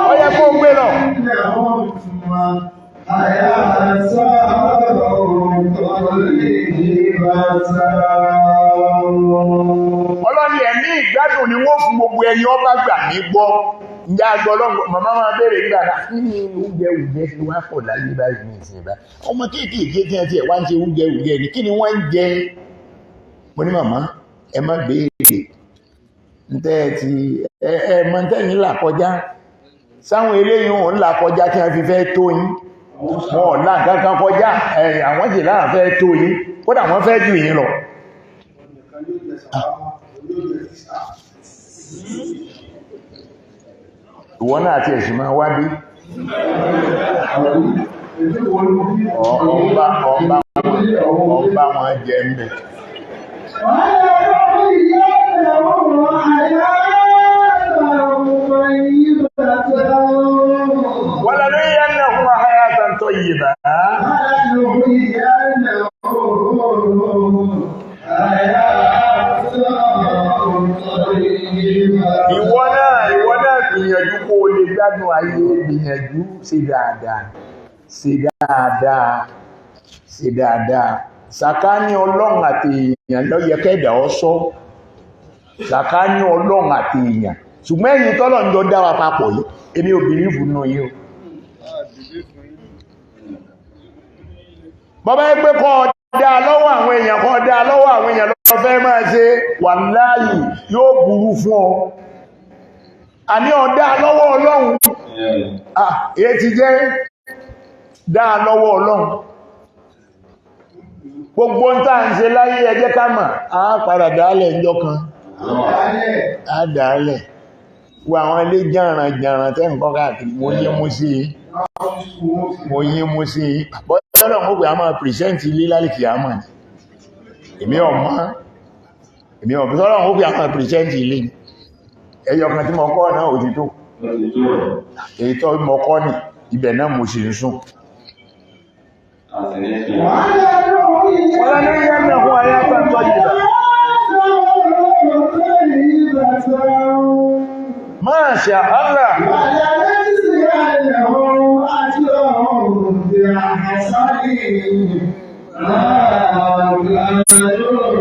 Ó yẹ kó gbé lọ. Ọlọ́ni ẹ̀mí ìgbádùn ni wọ́n fún gbogbo ẹni ọba gbà mí gbọ́. Ǹjẹ́ agbọ́ Ọlọ́run? Màmá máa béèrè nígbà náà, kí ni oúnjẹ oúnjẹ fi wá pọ̀ láyé báyìí ní ìsìn báyìí? Ọmọ kéékèèké tí wọ́n ti ẹ̀ wá ń ṣe oúnjẹ oúnjẹ ni, kí ni wọ́n ń jẹ? Mo ní màmá, ẹ má béèrè, ntẹ́ ẹ ti ẹ ẹ mọ ntẹ́yìn là kọjá, sáwọn eléyìí òun là kọjá tí wọ́n fi fẹ́ tó yín. Wọn ò là kankan kọjá ẹ, àwọn sì láà fẹ́ tó yín, kódà wọ́n fẹ́ jù yín lọ. Ìwọ náà àti ẹ̀sìn máa wá bí ọba ọba ọba wọn jẹ ń bẹ. ولنحيينهم حياة طيبة. Ìwọ náà gbìyànjú kó o lè gbádùn ayé, gbìyànjú, ṣe dáadáa, ṣe dáadáa, ṣe dáadáa. Sàkáání Ọlọ́run àti èèyàn ló yẹ kẹ́dà ọ sọ, sàkáání Ọlọ́run àti èèyàn. Ṣùgbọ́n ẹ̀yin tọ́lọ̀ ń jọ dá wa papọ̀ yìí, èmi ò believe nù yín o. Bọ́bá yẹ pé kọ́ dá lọ́wọ́ àwọn èèyàn, kọ́ dá lọ́wọ́ àwọn èèyàn lọ fẹ́ máa ṣe, wàláhì yóò burú fún ọ. Àní ọ̀dá lọ́wọ́ Ọlọ́run. Ah, èyí ti jẹ́ dá lọ́wọ́ Ọlọ́run. Gbogbo ń tàà ń ṣe láyé, ẹ jẹ́ ká mà á padà dálẹ̀ ńjọ́ kan, á dálẹ̀. Wo àwọn ilé jàràn jàràn tẹ́ nǹkan káàkiri, mo yín mú sí i, mo yín mú sí i. Bọ́lá mo pè á máa present ilé lálìkì àmà ní, èmi ọ̀mọ́, èmi ọ̀mọ́ sọ́lọ́ mo pè á máa present ilé ni. Ẹyọ kan tí mo kọ́ náà ò ti tó, èyí tó mo kọ́ ní ibẹ̀ náà mo sì ń sùn. ولنحيينهم حياة طيبة. Masha Allah. ولنجزينهم أجرهم بأحسن ما كانوا يعملون.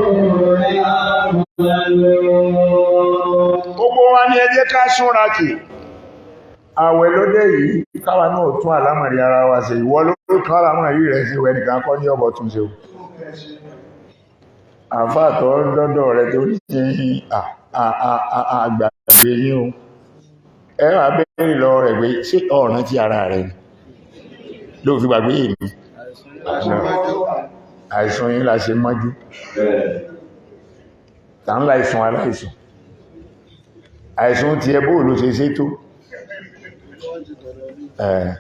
Gbogbo wa ní ẹ jẹ́ ká súnra kì. Àwẹ̀ lóde yìí, káwa náà tún àlámọ̀rí ara wa ṣe. Ìwọ ló tún àlámọ̀rí rẹ̀ ṣe, ìwọ ẹnìkan kọ́ ní ọ̀bọ̀ tún ṣe o. Àfáà tó dọ́dọ̀ rẹ̀ tó ní àgbàgbé yín o. Ẹ wá béèrè lọ́wọ́ rẹ̀ pé ṣé ọ̀ràn tí ara rẹ̀ ni? Ló fi gbàgbé èmi. Àìsàn yín la ṣe mọ́jú. Tà ń láìsàn aláìsàn. Àìsàn ti ẹ bóò ló ṣe ṣe tó. Ẹ̀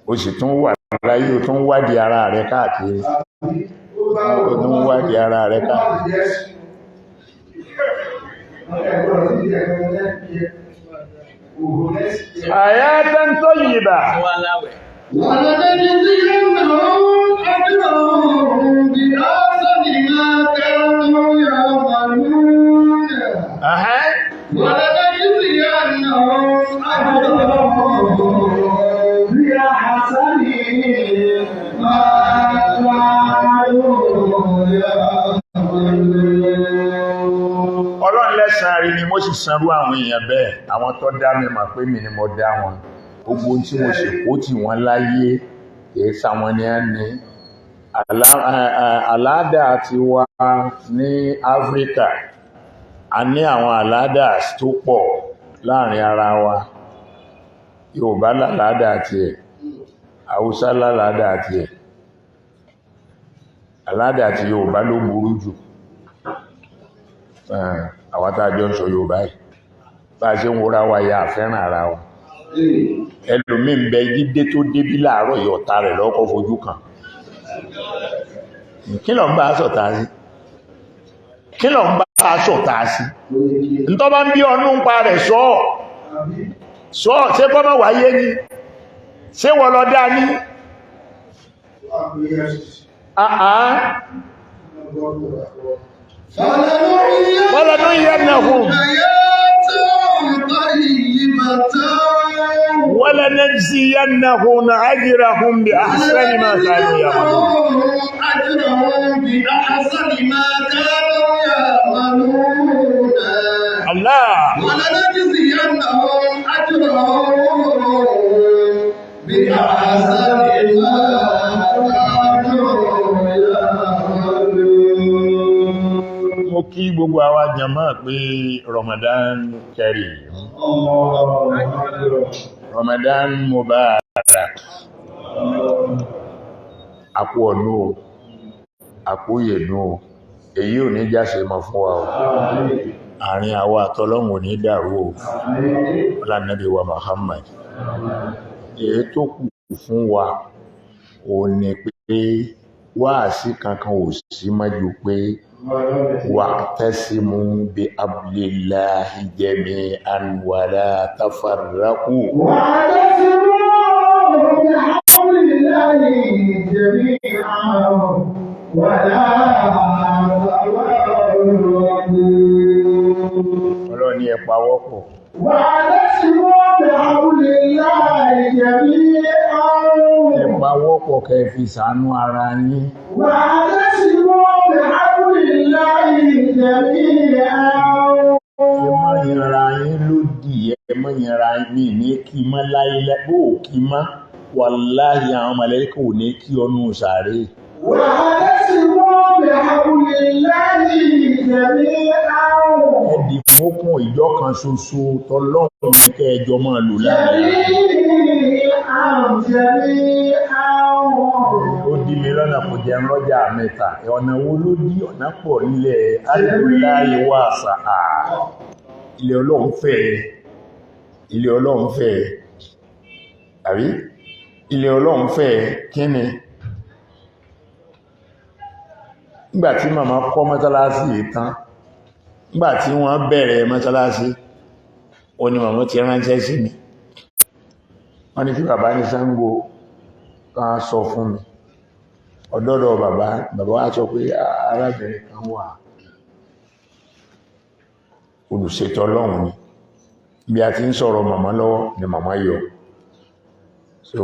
o sì tún wà láyé, o tún wádìí ara rẹ káàkiri. O tún wádìí ara rẹ káàkiri. Hayatan tayyiba. ولنجزينهم أجرهم بأحسن ما كانوا يعملون. Ahẹ́. ولنجزينهم أجرهم بأحسن ما كانوا يعملون. Ọlọ́run lẹ́san rí ni mo sì sanrú àwọn èèyàn bẹ́ẹ̀, àwọn tó dá mi mà pé mi ni mo dá wọn. Gbogbo ohun tí mo sì kó tì wọ́n láyé kìí sáwọn ni á ní. Àládà ti wá ní Áfíríkà, a ní àwọn àládà tó pọ̀ láàrin ara wa. Yorùbá láládà tiẹ̀, Haúsá láládà tiẹ̀. Àládà ti Yorùbá ló burú jù. Àwọn tá a jọ ń sọ Yorùbá yìí, bá a ṣe ń wòra wa ya àfẹ́ràn ara wa. Ẹlòmí ń bẹ jídé tó débí láàárọ̀ yìí, ọ̀tá rẹ̀ lọ́kọ́ fojú kan. Kí ló ń bá a sọ̀tá sí? Kí ló ń bá a sọ̀tá sí? Ntọ́ bá ń bí ọnú ń pa rẹ̀ sọ ọ́ sọ ọ́, ṣé kọ́ mọ̀ wáyé ni? Ṣé wọ́n lọ dá ní? Àá. ولنحيينهم حياة طيبة. ولنجزينهم أجرهم بأحسن ما كانوا يعملون. أجرهم بأحسن ما كانوا يعملون. الله. ولنجزينهم أجرهم بأحسن ما كانوا يعملون. Mo kí gbogbo àwa jàmáà pé Ramadan Kareem, Ramadan Mubarak. Àpò ọ̀nà o, àpò ìyẹ̀nú o, èyí ò ní jáse mọ́ fún wa o. Àárín àwa àtọlọ́hun ò ní dàrú o. Ọlá Nábì wa Muhammad. Èyí tó kù fún wa ò ní pé wáàsí kankan ò sí mọ́ ju pé wa'tasimu bi hablillahi jami'an wa la tafarraqu. واعتصموا بحبل الله جميعا ولا تفرقوا. Ọlọ́run ní ẹ pawọ́pọ̀. واعتصموا بحبل الله جميعا. Ẹ pawọ́pọ̀ kẹ́ fi ṣàánú ara yín. واعتصموا بحبل الله جميعا. Ẹ má yanra yín lódì, ẹ má yanra yín ní kí mọ́ láíláí, bó ò kí mọ́, wàláhì àwọn màláíkà ò ní kí ọnú sàárè. واعتصموا بحبل الله جميعا. Ẹ dì mókun ìjọ kan ṣoṣo tọlọ́run ní kẹ́ ẹ jọ máa lò láàrin ara yín. جميعا جميعا. Ó dí mi lọ́nà kò jẹun lọ́jà mẹ́ta. Ọ̀nà wo ló dí? Ọ̀nà pọ̀ nílẹ̀ alìláyé wà sàá. Ilẹ̀ Ọlọ́run fẹ́, ilẹ̀ Ọlọ́run fẹ́, àbí? Ilẹ̀ Ọlọ́run fẹ́ kí ni? Nígbàtí màmá kọ́ mọ́sálásí yìí tán, nígbàtí wọ́n bẹ̀rẹ̀ mọ́sálásí, ó ní màmá ti ránṣẹ́ sí mi. Wọ́n ní kí bàbá ní Ṣàngó Kan sọ fún mi ọ̀dọ́dọ̀ bàbá, bàbá wa sọ pé arábìnrin kan wà, olùṣètò Ọlọ́run ni. Bí a ti ń sọ̀rọ̀ màmá lọ́wọ́ ni màmá yọ. So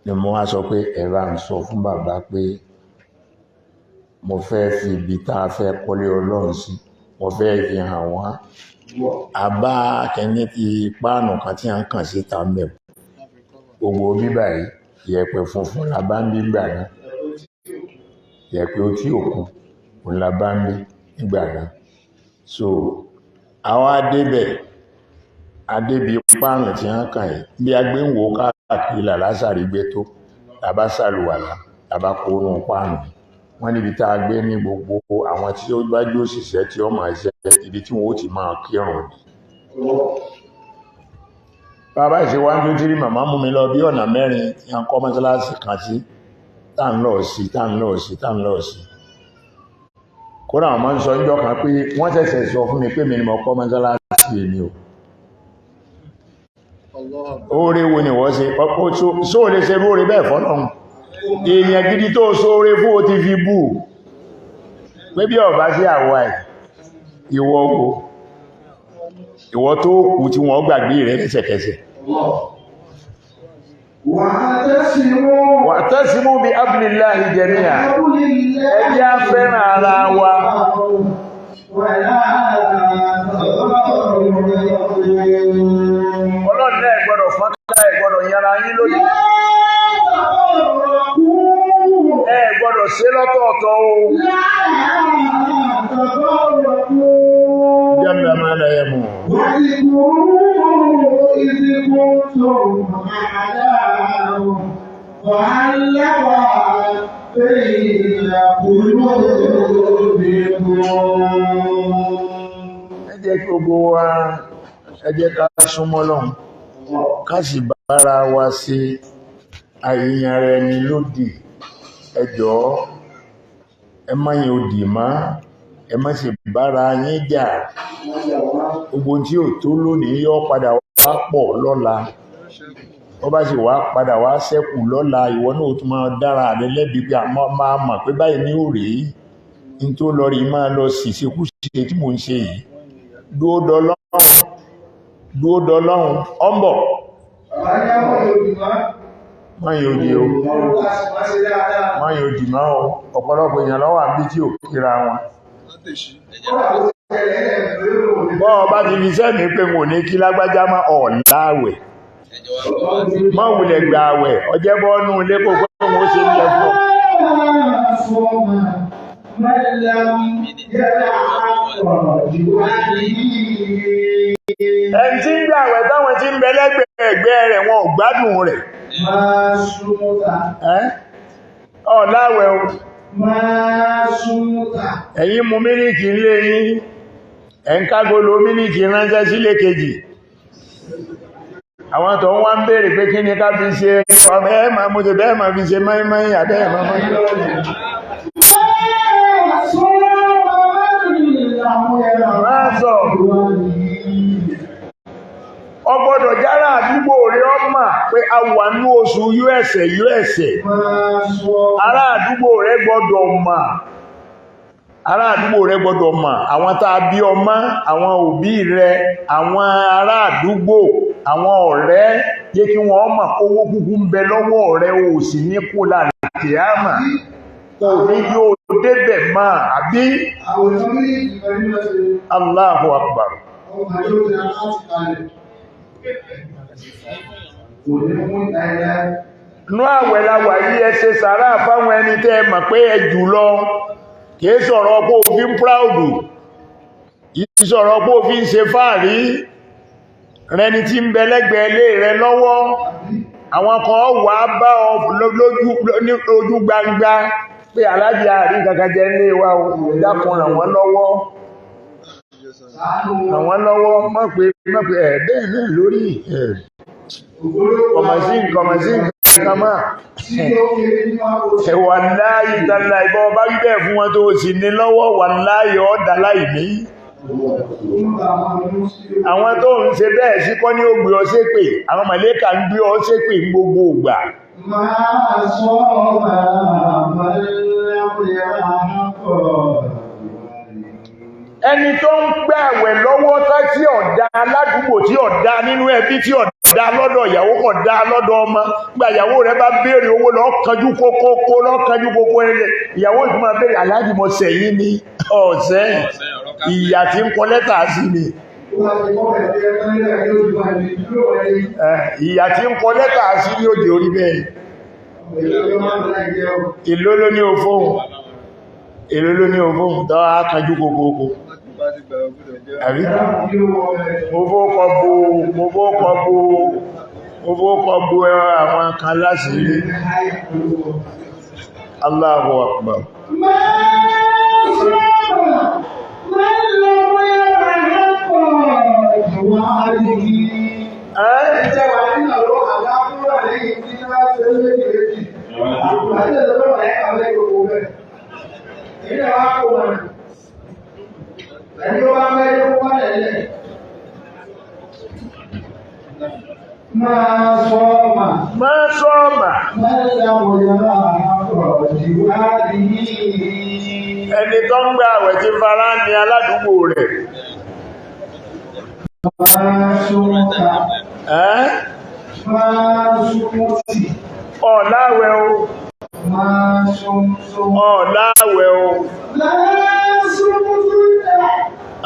ni mo wá sọ pé ẹ bá ń sọ fún bàbá pé mo fẹ́ fi ibi tá a fẹ́ kọ́lé Ọlọ́run sí, mo fẹ́ fi hàn wọ́n. Àbá kẹ́ni ti páànù kan tí a ń kàn síta ń bẹ̀. Gbogbo bíbà yìí, yẹ̀pẹ̀ funfun la bá ń bí gbà náà. Yẹ̀pẹ̀ otí òkun òun la bá ń bí nígbà náà. So àwa débẹ̀, adébi páànù tí a ń kàn yìí, bí a gbé ń wò káàkiri làlásàrí gbé tó, làbá sàlùwàlà, làbá kó nú páànù. Wọ́n níbi tá a gbé ní gbogbo àwọn tí ó bá jó òṣìṣẹ́ tí ó máa ṣe ibi tí wọ́n ó ti máa kírun ni. Bàbá ìṣe 1 2 3, màmá mú mi lọ bí ọ̀nà mẹ́rin tí a ń kọ́ mọ́sálásí kan sí, tá ń lọ sí, tá ń lọ sí, tá ń lọ sí. Kódà wọ́n máa ń sọ níjọ́ kan pé wọ́n ṣẹ̀ṣẹ̀ sọ fún mi pé mi ni mo kọ́ mọ́sálásí mi o. Oore wo ni wọ́n ṣe? Só lè ṣe róore bẹ́ẹ̀ fọ́lọ́run? Èèyàn gidi tó sóore fún o ti fi bú pé bí ọ̀bá sí àwa ẹ̀, ìwọ wo, ìwọ tó kú tí wọ́n gbàgbé rẹ̀ lẹ́sẹ̀kẹsẹ̀. Wa'tasimu bi hablillahi jami'a. Ẹ jẹ́ á fẹ́ràn ara wa. Ọlọ́run náà gbọ́dọ̀ fọ́nká, ẹ gbọ́dọ̀ yanra yín lódì. Ẹ gbọ́dọ̀ ṣe lọ́tọ̀ọ̀tọ̀ o. Jalla ma la yamu. Ẹ jẹ́ kí gbogbo wa, ẹ jẹ́ ká súnmọ́ Ọlọ́run, ká sì bára wa ṣe àìyàn rẹ̀ ni lódì. Ẹ jọ̀ọ́, ẹ má yìn òdì mọ́, ẹ má sì bára yín jà. Gbogbo tí ò tó lónìí yóò padà wá pọ̀ lọ́la. Ó bá sì wá padà wá ṣẹ́kù lọ́la, ìwọ náà ó tún máa dára rẹ lẹ́bi pé àmọ́ máa mọ̀ pé báyìí ní ò rí. N tó lọ rí máa lọ sì ṣekúṣe tí mò ń ṣe yìí. Dúó dọlọ́run, dúó dọlọ́run, ọ́ ń bọ̀. Má yìn òdì o, má yìn òdì mọ́ o. Ọ̀pọ̀lọpọ̀ èèyàn ló wà níbí tí ò kíra wọn. Bọ́ ọ bá ti fi sẹ́mi pé n ò ní kí lágbájá mọ́, ọ̀ láàwẹ̀. Má wulẹ̀ gbà àwẹ̀, ọjẹ́ bọ́nú ilé kó pé òun ó ṣe ń jẹ fún ọ. Ẹni tí ń gbà àwẹ̀ táwọn tí ń bẹ lẹ́gbẹ̀ẹ́ ẹ̀gbẹ́ rẹ̀ wọn ò gbádùn rẹ̀. Ọ̀ láwẹ̀ o. Ẹ̀yin mu mílìkì ńlé yín, ẹ̀ ń kágolo mílìkì ránṣẹ́ sílé kejì. Àwọn tó ń wá ń béèrè pé kí ni ká fi ṣe, ẹ máa mú ṣe bẹ́ẹ̀ máa fi ṣe mọ́ínmọ́ín àbẹ́ ẹ̀ máa mọ́. Máa sọ, ọ gbọ́dọ̀ jára àdúgbò rẹ̀ ọ mà pé a wà ní oṣù USA USA. Ará àdúgbò rẹ̀ gbọ́dọ̀ mà. Ará àdúgbò rẹ̀ gbọ́dọ̀ mà. Àwọn tá a bí ọmọ, àwọn òbí rẹ̀, àwọn ará àdúgbò, àwọn ọ̀rẹ́, jẹ́ kí wọ́n mọ̀ owó kúkú ń bẹ lọ́wọ́ rẹ̀, o sì ní kó láàrin kìámà. Kò ní yóò débẹ̀ máa àbí Allahu Akbar. Nú àwẹ̀ la wà yí, ẹ ṣe sàárà fáwọn ẹni tẹ́ ẹ mọ̀ pé ẹ jù lọ. Kìí sọ̀rọ̀ pé o fi ń proud, kìí sọ̀rọ̀ pé o fi ń ṣe fáàrí. Rẹni tí ń bẹ lẹ́gbẹ̀ẹ́ ilé rẹ lọ́wọ́, àwọn kan wà bá ọ lójú gbangba pé aláàjì àrí kankan jẹ nílé wa o, dákun ràn wọ́n lọ́wọ́, ràn wọ́n lọ́wọ́, mọ̀ pé ẹ̀ bẹ́ẹ̀ náà lórí ẹ̀ kọ̀mọ̀sí nǹkan máa ẹ̀wà láàyè tààlà ìbọn ọba wíbẹ̀ fún wọn tó sì ní lọ́wọ́, wà láàyè ọ̀dà láì ní. Àwọn tó ń ṣe bẹ́ẹ̀ sí kọ́ ní ó gbé ọ ṣépè, àwọn màlẹ́kà ń gbé ọ ṣépè ní gbogbo ìgbà. Máa sọ máa lẹ́wọ̀n àpọ̀. Ẹni tó ń gbààwẹ̀ lọ́wọ́ tá tí ọ̀dá aládùúgbò, tí ọ̀dá nínú ẹbí, tí ọ̀dá lọ́dọ̀ ìyàwó, kò dá lọ́dọ̀ ọmọ. Gba ìyàwó rẹ̀ bá béèrè owó, lọ́kànjú kókókó, lọ́kànjú kókó ẹlẹ́. Ìyàwó ìfúnmọ́ béèrè aláàjì mọ́ sẹ̀yìn ní ọ̀sẹ̀ ìyà tí ń kọ lẹ́tà sí ni. Ìyà tí ń kọ lẹ́tà sí ní òjò orí bẹ́ẹ̀. Èló ló ní òfóhùn? Èló ló ní òfóhùn tó á kanjú kókókó? Àbí? Mo fóókọ bo mo fóókọ bo mo fóókọ bo àwọn kan láṣìírí. Allahu Akbar. Ẹ́ Máa sọ mà, máa sọ́ọ̀mà mẹ́lẹ̀ yàrá àpọ̀ ìwádìí. Ẹni tó ń gbà àwẹ̀ tí fara ní aládùúgbò rẹ̀. Máa súnmọ́ta, Ẹ́ máa súnmọ́tì, ọ̀láwẹ̀ o, máa súnmọ́. ọ̀láwẹ̀ o. Máa súnmọ́tì,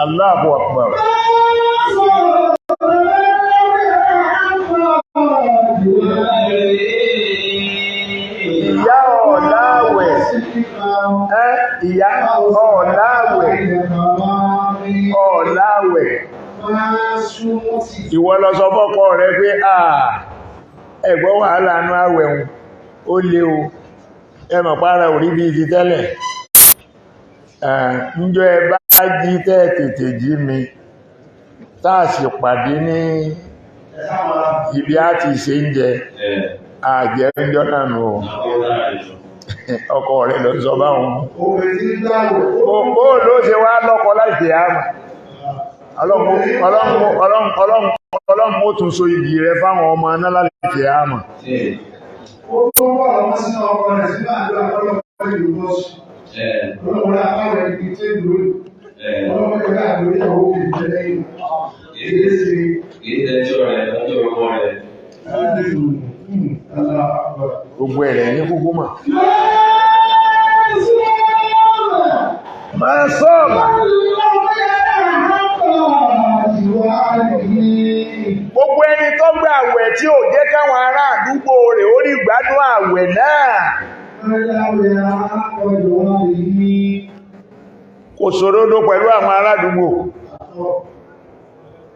Allahu Akbar. máa sọ̀rọ̀ Ìyá ọ̀láwẹ̀. Ẹ́ ìyá ọ̀láwẹ̀, ọ̀láwẹ̀. Ìwọ lọ sọ fọ́kọ rẹ pé à ẹ̀gbọ́n wàhálà anú àwẹ̀ hun, ó lé o, ẹmọ̀ pára orí bí ti tẹ́lẹ̀. Ǹjọ́ ẹ bá jí tẹ́ tètè jí mi, táà sì pàdé ní ibi á ti ṣe ń jẹ, àjẹ́ ń jọ náà nù o. Ọkọ rẹ lọ sọ báwọn. Bó ló ṣe wá lọ́kọ láìpẹ́ àmà? Ọlọ́run ó tún so igi rẹ fáwọn ọmọ náà láìpẹ́ àmà. Ó tó wà ọmọ sínú ọkọ rẹ̀ sínú àdúrà ọlọ́pàá ìlú bọ́ọ̀sì. Ọlọ́run àpáwẹ̀ ibi tí ó dúró. Ọlọ́run ẹgbẹ́ àdúrà ìyàwó kìí lẹ́yìn. Èyí ṣe Gbogbo ẹ̀rẹ̀ ní kúkú mọ̀. Máa sọ́ọ̀mà. Gbogbo ẹni tó gba àwẹ̀ tí ò jẹ́ káwọn ará àdúgbò rẹ̀ ó rí gbádùn àwẹ̀ náà. Kò sòdodo pẹ̀lú àwọn ará àdúgbò.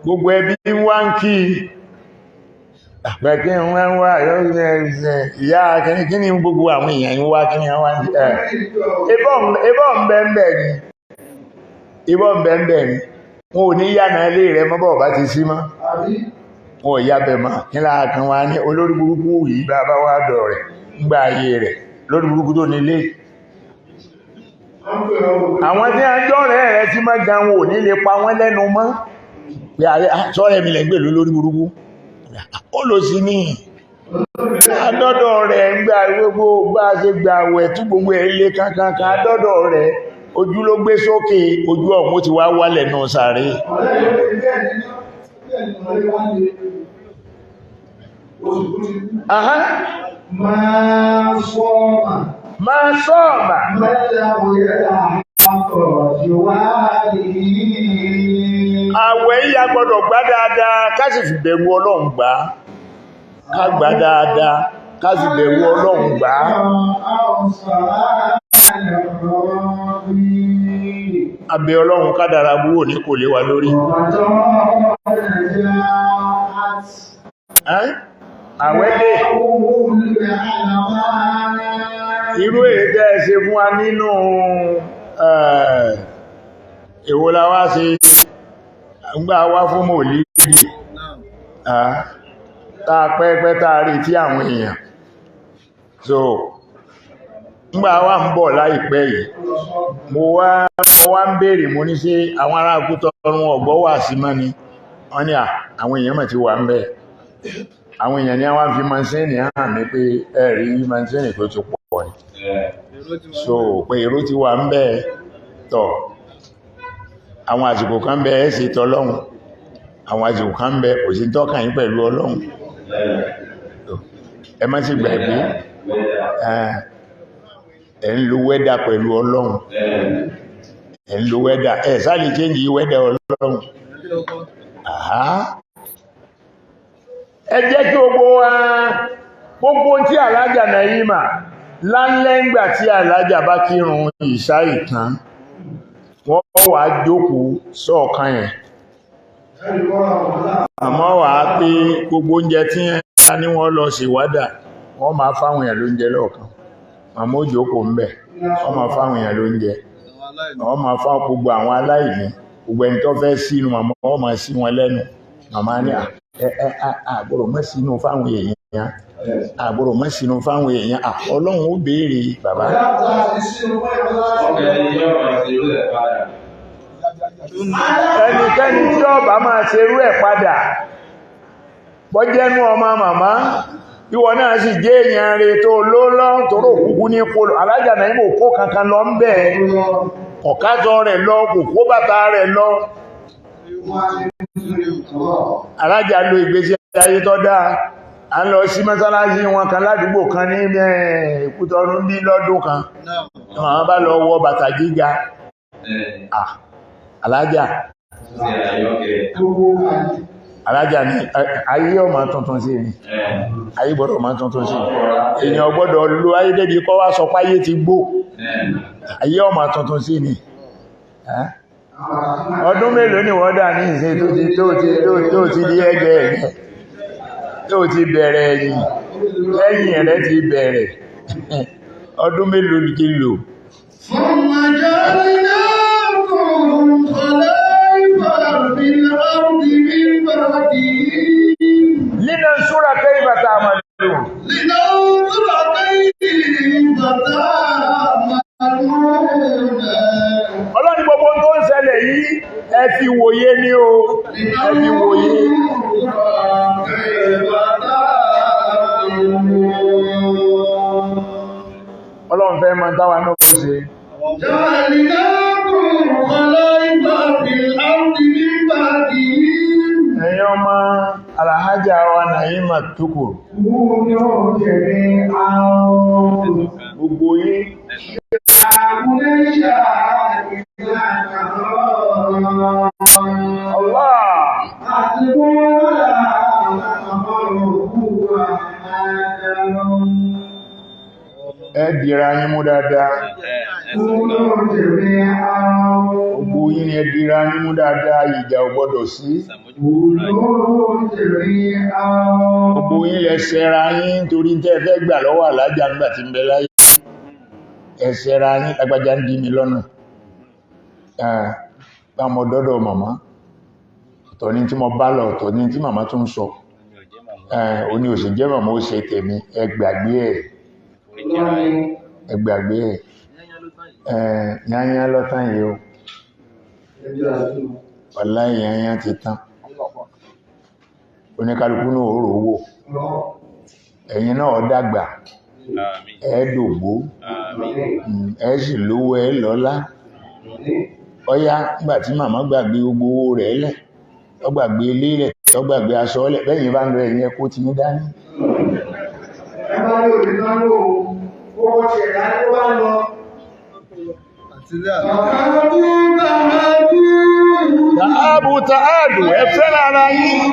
Gbogbo ẹbí ń wá ń kí àpẹẹkẹ́ wọ́n wá ìyá kí ní gbogbo àwọn èèyàn ń wá kí ní wọ́n ń ẹ̀. Ebọ́ ń bẹ ń bẹ ni. Ebọ́ ń bẹ ń bẹ ni. Wọn ò ní yànà ilé rẹ̀ mọ́ bọ̀ bá ti sí mọ́. Wọn ò yábẹ̀ mọ́. Kí láàkan wá ní olórí burúkú yìí bá bá wá dọ̀ rẹ̀ ńgbà ayé rẹ̀ lórí burúkú tó nílé. Àwọn tí a ń jọ́rẹ̀ rẹ̀ tí mọ́ gan wọn ò ní lè pa wọ́n lẹ́nu mọ́. Pé ààrẹ sọ́rẹ̀ mi lẹ́ ń gbèlú lórí burúkú. Ó lò sí ní adọ́dọ̀ rẹ̀ ń gbà gbogbo bá ṣe gbà wẹ̀ tí gbogbo ẹ̀ lé kankankan adọ́dọ̀ rẹ̀ ojú ló gbé sókè, ojú ọ̀hún ti wá wálẹ̀ náà sáré. Ahán. Máa sọ́ọ̀mà. Máa sọ́ọ̀mà. Àwẹ̀ yìí a gbọ́dọ̀ gbà dáadáa ká sì fi bẹ̀rù Ọlọ́run gbà á. Ká gbà dáadáa ká sì bẹ̀rù Ọlọ́run gbà á. Abẹ́ Ọlọ́run kádàrá búrò ní kò lé wa lórí. Ẹ́n? Àwẹ̀ dé. Irú èyí tẹ́ ẹ ṣe fún wa nínú èwo la wá ṣe ńgbà wá fún mòlídì tá a pẹ́pẹ́ tá a rí tí àwọn èèyàn. So, Ńgbà wà ń bọ̀ láìpẹ́ yìí, mo wá ń béèrè, mo ní ṣé àwọn ará Kútọ̀run ọ̀gbọ́ wà sí mọ́ ni? Wọ́n ní àwọn èèyàn mọ̀ ti wà ń bẹ̀. Àwọn èèyàn ní wọ́n fi mansíìnì hàn mí pé ẹ̀rí mansíìnì tó ti pọ̀ ni. So pé èrò ti wà ń bẹ̀ tọ̀. Àwọn àsìkò kan bẹ ẹ́ ṣe tọlọ́hun, àwọn àsìkò kan bẹ kò sí tọ́kàn yín pẹ̀lú Ọlọ́hun. Ẹ má sì gbàgbé ẹ̀ ń lo wẹ́dà pẹ̀lú Ọlọ́hun, ẹ̀ ń lo wẹ́dà, ẹ̀ sáà lè change wẹ́dà Ọlọ́hun. Ẹ jẹ́ kí gbogbo wa, gbogbo tí Alájà Nàímà lálẹ́ ńgbà tí Alájà bá kírun ìṣá ìtàn, wọ́n wà jókòó sọ́ọ̀kan yẹn, àmọ́ wà á pé gbogbo oúnjẹ tí wọ́n ní wọ́n lọ sí wádà, wọ́n máa fáwọn èèyàn lóúnjẹ lọ́ọ̀kan. Màmá ó jókòó ń bẹ̀, wọ́n máa fáwọn èèyàn lóúnjẹ, wọ́n máa fáwọn gbogbo àwọn aláìní, gbogbo ẹni tó fẹ́ sínú màmá, wọ́n máa sí wọn lẹ́nu. Màmá ní àgbọ̀rọ̀ mọ́ sínú fáwọn èèyàn, àgbọ̀rọ̀ mọ́ sínú fáwọn èèyàn. Ọlọ́run ó béèrè bàbá. Ẹnikẹ́ni tí ó bá máa ṣerú ẹ̀ padà, bọ́jẹ́nú ọmọ màmá, ìwọ náà sì jẹ́ èèyàn rẹ̀ tó lólọ́ tóró kúkú ní kó Alájà Nàímà kó kankan lọ ń bẹ̀, ọ̀kájọ rẹ̀ lọ, kò kó bàtà rẹ̀ lọ. Alájà lo ìgbésí ayé tó dáa. A ń lọ sí mọ́sálásí wọn kan ládùúgbò kan ní Ìkútọ̀nù bí lọ́dún kan, wọ́n bá lọ wọ bàtà gíga. Alájà Alájà ní ayé ọmọ tuntun sí ni, ayé gbọ́dọ̀ ọmọ tuntun sí, èèyàn gbọ́dọ̀ lo ayé débi kọ́ wá sọ páyé ti gbó, ayé ọmọ tuntun sí ni. Ọdún mélòó ni wọ́n dà ní ìsìn tó ti di ẹgbẹ́ ẹ̀yẹ tó ti bẹ̀rẹ̀ ẹ̀yìn lẹ́yìn rẹ̀ ti bẹ̀rẹ̀, ọdún mélòó ti lò? Lina sura kayfa ta'malun. Lina sura kayfa ta'malun. Ọlọ́run, gbogbo tó ń ṣẹlẹ̀ yìí, ẹ fi wòye ní o, ẹ fi wòye. Ọlọ́run fẹ́ mọ̀ táwa náà ó ṣe. Ẹ̀yin ọmọ Alhaja wa Nàímà Tukur, gbogbo yín, Allah, ẹ dìra yín mú dáadáa. Gbogbo yín ni ẹ dìra yín mú dáadáa, ìjà ò gbọ́dọ̀ sí. Gbogbo yín lẹ ṣẹra yín torí tẹ́ fẹ́ gbà lọ́wọ́ Alájà nígbà tí ń bẹ láyé. Ẹ ṣẹra yín, lágbájá ń dí mi lọ́nà. Bá mo dọ́dọ̀ màmá, ọ̀tọ̀ ni tí mo bá lọ, ọ̀tọ̀ ni tí màmá tún sọ. Ó ní òsì jẹ́ màmá ó ṣe tèmi, ẹ gbàgbé ẹ̀, ẹ gbàgbé ẹ̀. Yányá lọ́tàn yìí o, wàláhì yányá ti tán. Oníkálukú náà ó rò wò, ẹ̀yin náà dàgbà, ẹ dògbó, ẹ sì lówó ẹ lọ́lá. Ọyá nígbà tí màmá gbàgbé gbogbo owó rẹ̀ lẹ̀, tó gbàgbé ilé rẹ̀, tó gbàgbé aṣọ lẹ̀, bẹ́yìn bá ń lọ ẹ̀yìn ẹkó ti ní dání. Tààbù tààdù, ẹ fẹ́ràn ara yín,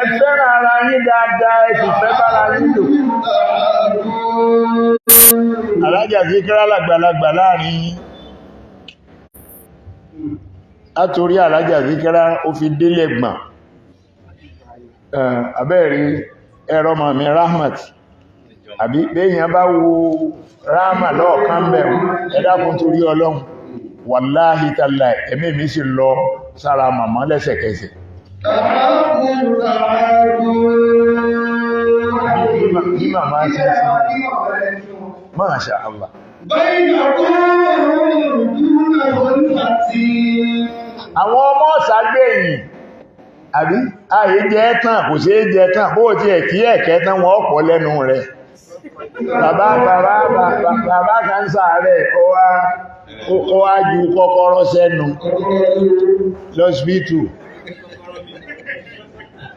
ẹ fẹ́ràn ara yín dáadáa, ẹ sì fẹ́ bára yín lò. Alájà Síkírá làgbàlagbà láàrin yín. Látorí Alájà Síkírá ó fi délẹ̀ gbọ̀n. Abẹ́rí ẹ̀rọ màmí Rahmat, àbí béèyàn bá wo Rahmat lọ́ọ̀kan bẹ̀rù, ẹ dákun torí Ọlọ́run, wàláhì tàláì, ẹ̀mí mi sì lọ sára màmá lẹ́sẹ̀kẹsẹ̀. Bí màmá ṣe ń ṣe. Masha Allah. Àwọn ọmọ ọ̀sàgbẹ̀yìn, àbí, ààyè jẹ́ tán, kò ṣe é jẹ tán, bó ti ẹ̀kí ẹ̀kẹ́ tán wọ́n ọ̀pọ̀ lẹ́nu rẹ̀. Bàbá bàbá bàbá kan ṣàárẹ̀, ó wá ju kọ́kọ́rọ́ sẹ́nu lọ́sibítù.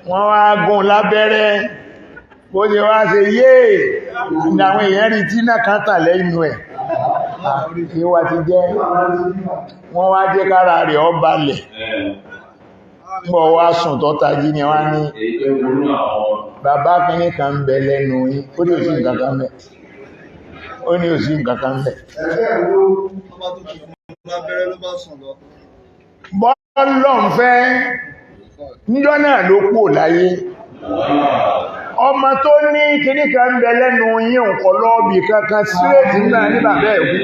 Wọ́n wá gún lábẹ́rẹ́, bó ṣe wá ṣe yéè, ní àwọn èèyàn rí tí náà kan tà lẹ́nu ẹ̀. Ìwà ti jẹ́, wọ́n wá jẹ́ kára rẹ̀ ó balẹ̀. Mọ̀ wá sùn tó tají ni wá ní bàbá kìíní kan ń bẹ lẹ́nu yín, ó ní òsì nǹkan kan bẹ̀. Ó ní òsì nǹkan kan bẹ̀. Bọ́ọ̀lọ́ ń fẹ́, níjọ́ náà ló kú láyé. Ọmọ tó ní kìíní kan ń bẹ lẹ́nu yín nǹkan lọ́ọ̀bì kankan síréètì náà ní bàbá ẹ̀kú,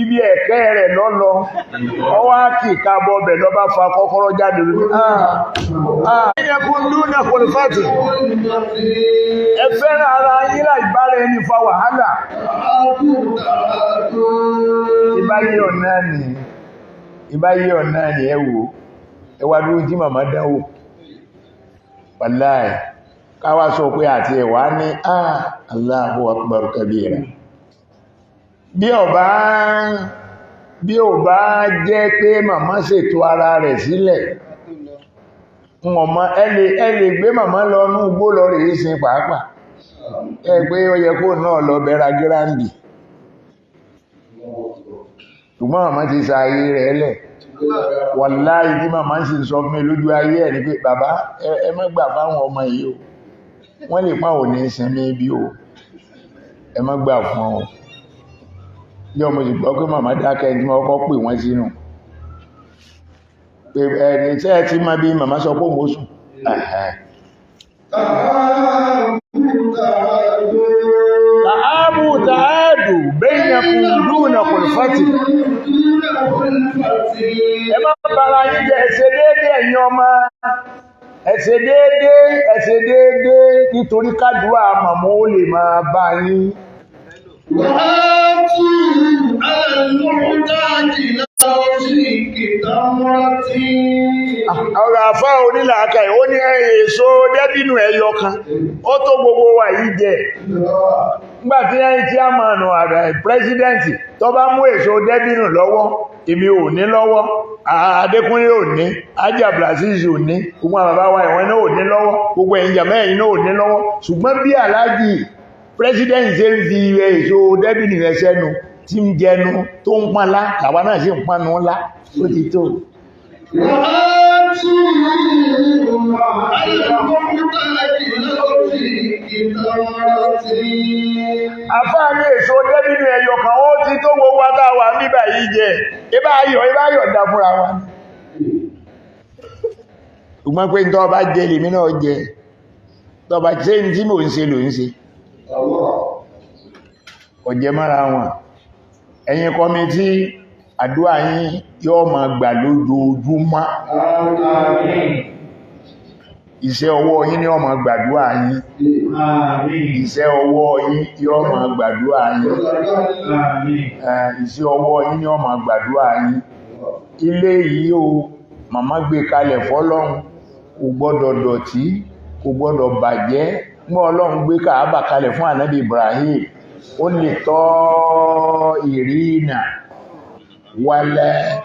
ibi ẹ̀kẹ́ rẹ̀ lọ́lọ, ọwá kì ká bọ́ọ̀bẹ̀ lọ bá fa kọ́kọ́rọ́ jáde lórí. Ẹ fẹ́ràn ara yín láì bára ẹni fa wàhálà. Ìbáyé ọ̀nà ni, ìbáyé ọ̀nà ni ẹ wò, ẹ wá dúró tí màmá dánwò. Wàláì, káwá sọ pé àti ẹ̀wà ní Allahu akbar kabira. Bí ó bá jẹ́ pé màmá ṣètò ara rẹ̀ sílẹ̀, ẹ lè gbé màmá lọ ní ugbó lọ rèé sin pàápàá. Ẹ pé ó yẹ kó náà lọ bẹ̀rẹ̀ gíráǹdì. Ṣùgbọ́n màmá ti sa ayé rẹ̀ lẹ̀. Wàláhì tí màmá sì sọ fún mi lójú ayé ẹ̀ ni pé bàbá ẹ má gbà fáwọn ọmọ yìí o. Wọ́n lè pa òní sinmi bí o. Ẹ má gbà fún ọ. Yọ́ mo sì gbọ́ pé màmá dákẹ́ tí wọ́n kọ́ pè wọ́n sínú. Ẹni tẹ́ ẹ ti máa bí màmá sọ pé òun ó sùn. Tààbù tààdù bainakum dúnà kùlfàtì. Ẹ má bára yín jẹ́, ẹ ṣe déédéé ẹ̀yin ọmọ. Ẹ ṣe déédéé, ẹ ṣe déédéé nítorí kádùá màmá ó lè máa bá yín. Ọ̀rọ̀ àfá onílàákà ó ní èso dẹ́bìnù ẹyọ kan, ó tó gbogbo wa yìí jẹ. Nígbàtí ẹni tí a máa nù ààrẹ pírẹsidẹ́ǹtì tó bá mú èso dẹ́bìnù lọ́wọ́, èmi ò ní lọ́wọ́, Adékúnlé ò ní, Ájì Abdulaziz ò ní, gbogbo àwọn bàbá wa ìwọ̀n náà ò ní lọ́wọ́, gbogbo ẹ̀yin jàmá ẹ̀yin náà ò ní lọ́wọ́. Ṣùgbọ́n bí Aláàjì pírẹsidẹ́ǹtì ṣe ń fi èso dẹ́bìnù rẹ̀ sẹ́nu tí ń jẹnu tó ń pọ́nlá, làwa náà sì ń pọ́nnu ńlá, ó ti tó. Àfáà ní èso dẹ́bìnù ẹyọ kan ó ti tó gbogbo àtàwà níbà yìí jẹ, ibá ayọ̀ ibá ayọ̀ dá fúnra wa. Ṣùgbọ́n pé tó bá jẹ lèmi náà jẹ, tó bá ṣe ní tí mò ń ṣe lò ń ṣe. Ọ̀jẹ́ mọ́ra wọn. Ẹ̀yin kọ́mítí àdúrà yín yóò máa gbà lójoojúmọ́. Iṣẹ́ ọwọ́ yín ni ó máa gbàdúrà yín. Iṣẹ́ ọwọ́ yín yóò máa gbàdúrà yín. Iṣẹ́ ọwọ́ yín ni ó máa gbàdúrà yín. Ilé yìí o, màmá gbé kalẹ̀ fọ́lọ́run, kò gbọ́dọ̀ dọ̀tí, kò gbọ́dọ̀ bàjẹ́. Mọ́ Ọlọ́run gbé Kàábà kalẹ̀ fún Ànábì Ibrahim, ó lè tọ́ ìrìnà wálẹ̀.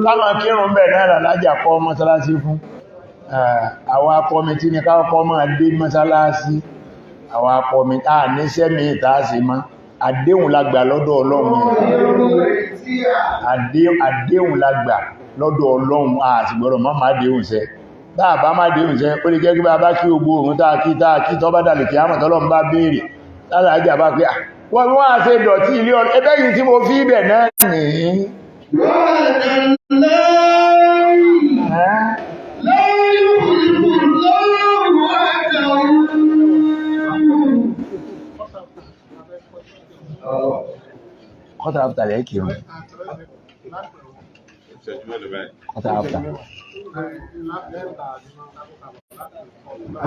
Káma kírun bẹ̀ náà lájà kọ́ mọ́sálásí fún. Àwọn akọmití ní káàkọ́ máa dé mọ́sálásí. Àwọn akọmití, a ní sẹ́mi ìtaásí mọ́. Àdéhùn la gbà lọ́dọ̀ Ọlọ́run. Àdéhùn la gbà lọ́dọ̀ Ọlọ́run, a sì gbọ́dọ̀ má má déhùn ṣẹ. Bá bá má déhùn ṣẹ, ó lè jẹ́ kí bá bá kí gbogbo òun táa kí táa kí tọ́ bá dàlù kí á mọ̀ tọ́lọ́run bá béèrè. Lálàájá bá pé, wọ́n wá ṣe dọ̀tí ilé ọ̀rọ̀, ẹbẹ́ yìí tí mo fi ibẹ̀ náà nìyí. Quarter after lẹ́ẹ̀ kírun. Quarter after.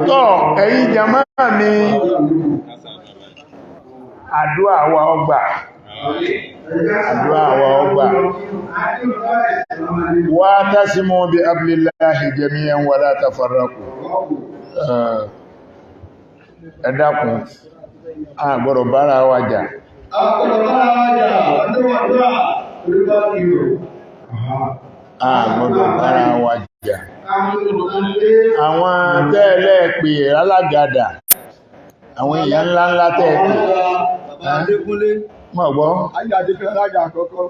Tọ́ ẹ̀yin jàmá mi, àdúrà wa ọgbà, àdúrà wa ọgbà. Wa tasimu bi ablillahi jami'an wa la tafarraqu. Ẹ dákun, a gbọ́dọ̀ bára wa jà. A gbọ́dọ̀ bára wa jà. Àwọn tẹ́ẹ̀lẹ́ pè alágàdà, àwọn èèyàn ńláńlá tẹ́ẹ̀pẹ̀. Bàbá Adékúnlé. Mọ̀ gbọ́. Ayé Adékúnlé alága àkọ́kọ́.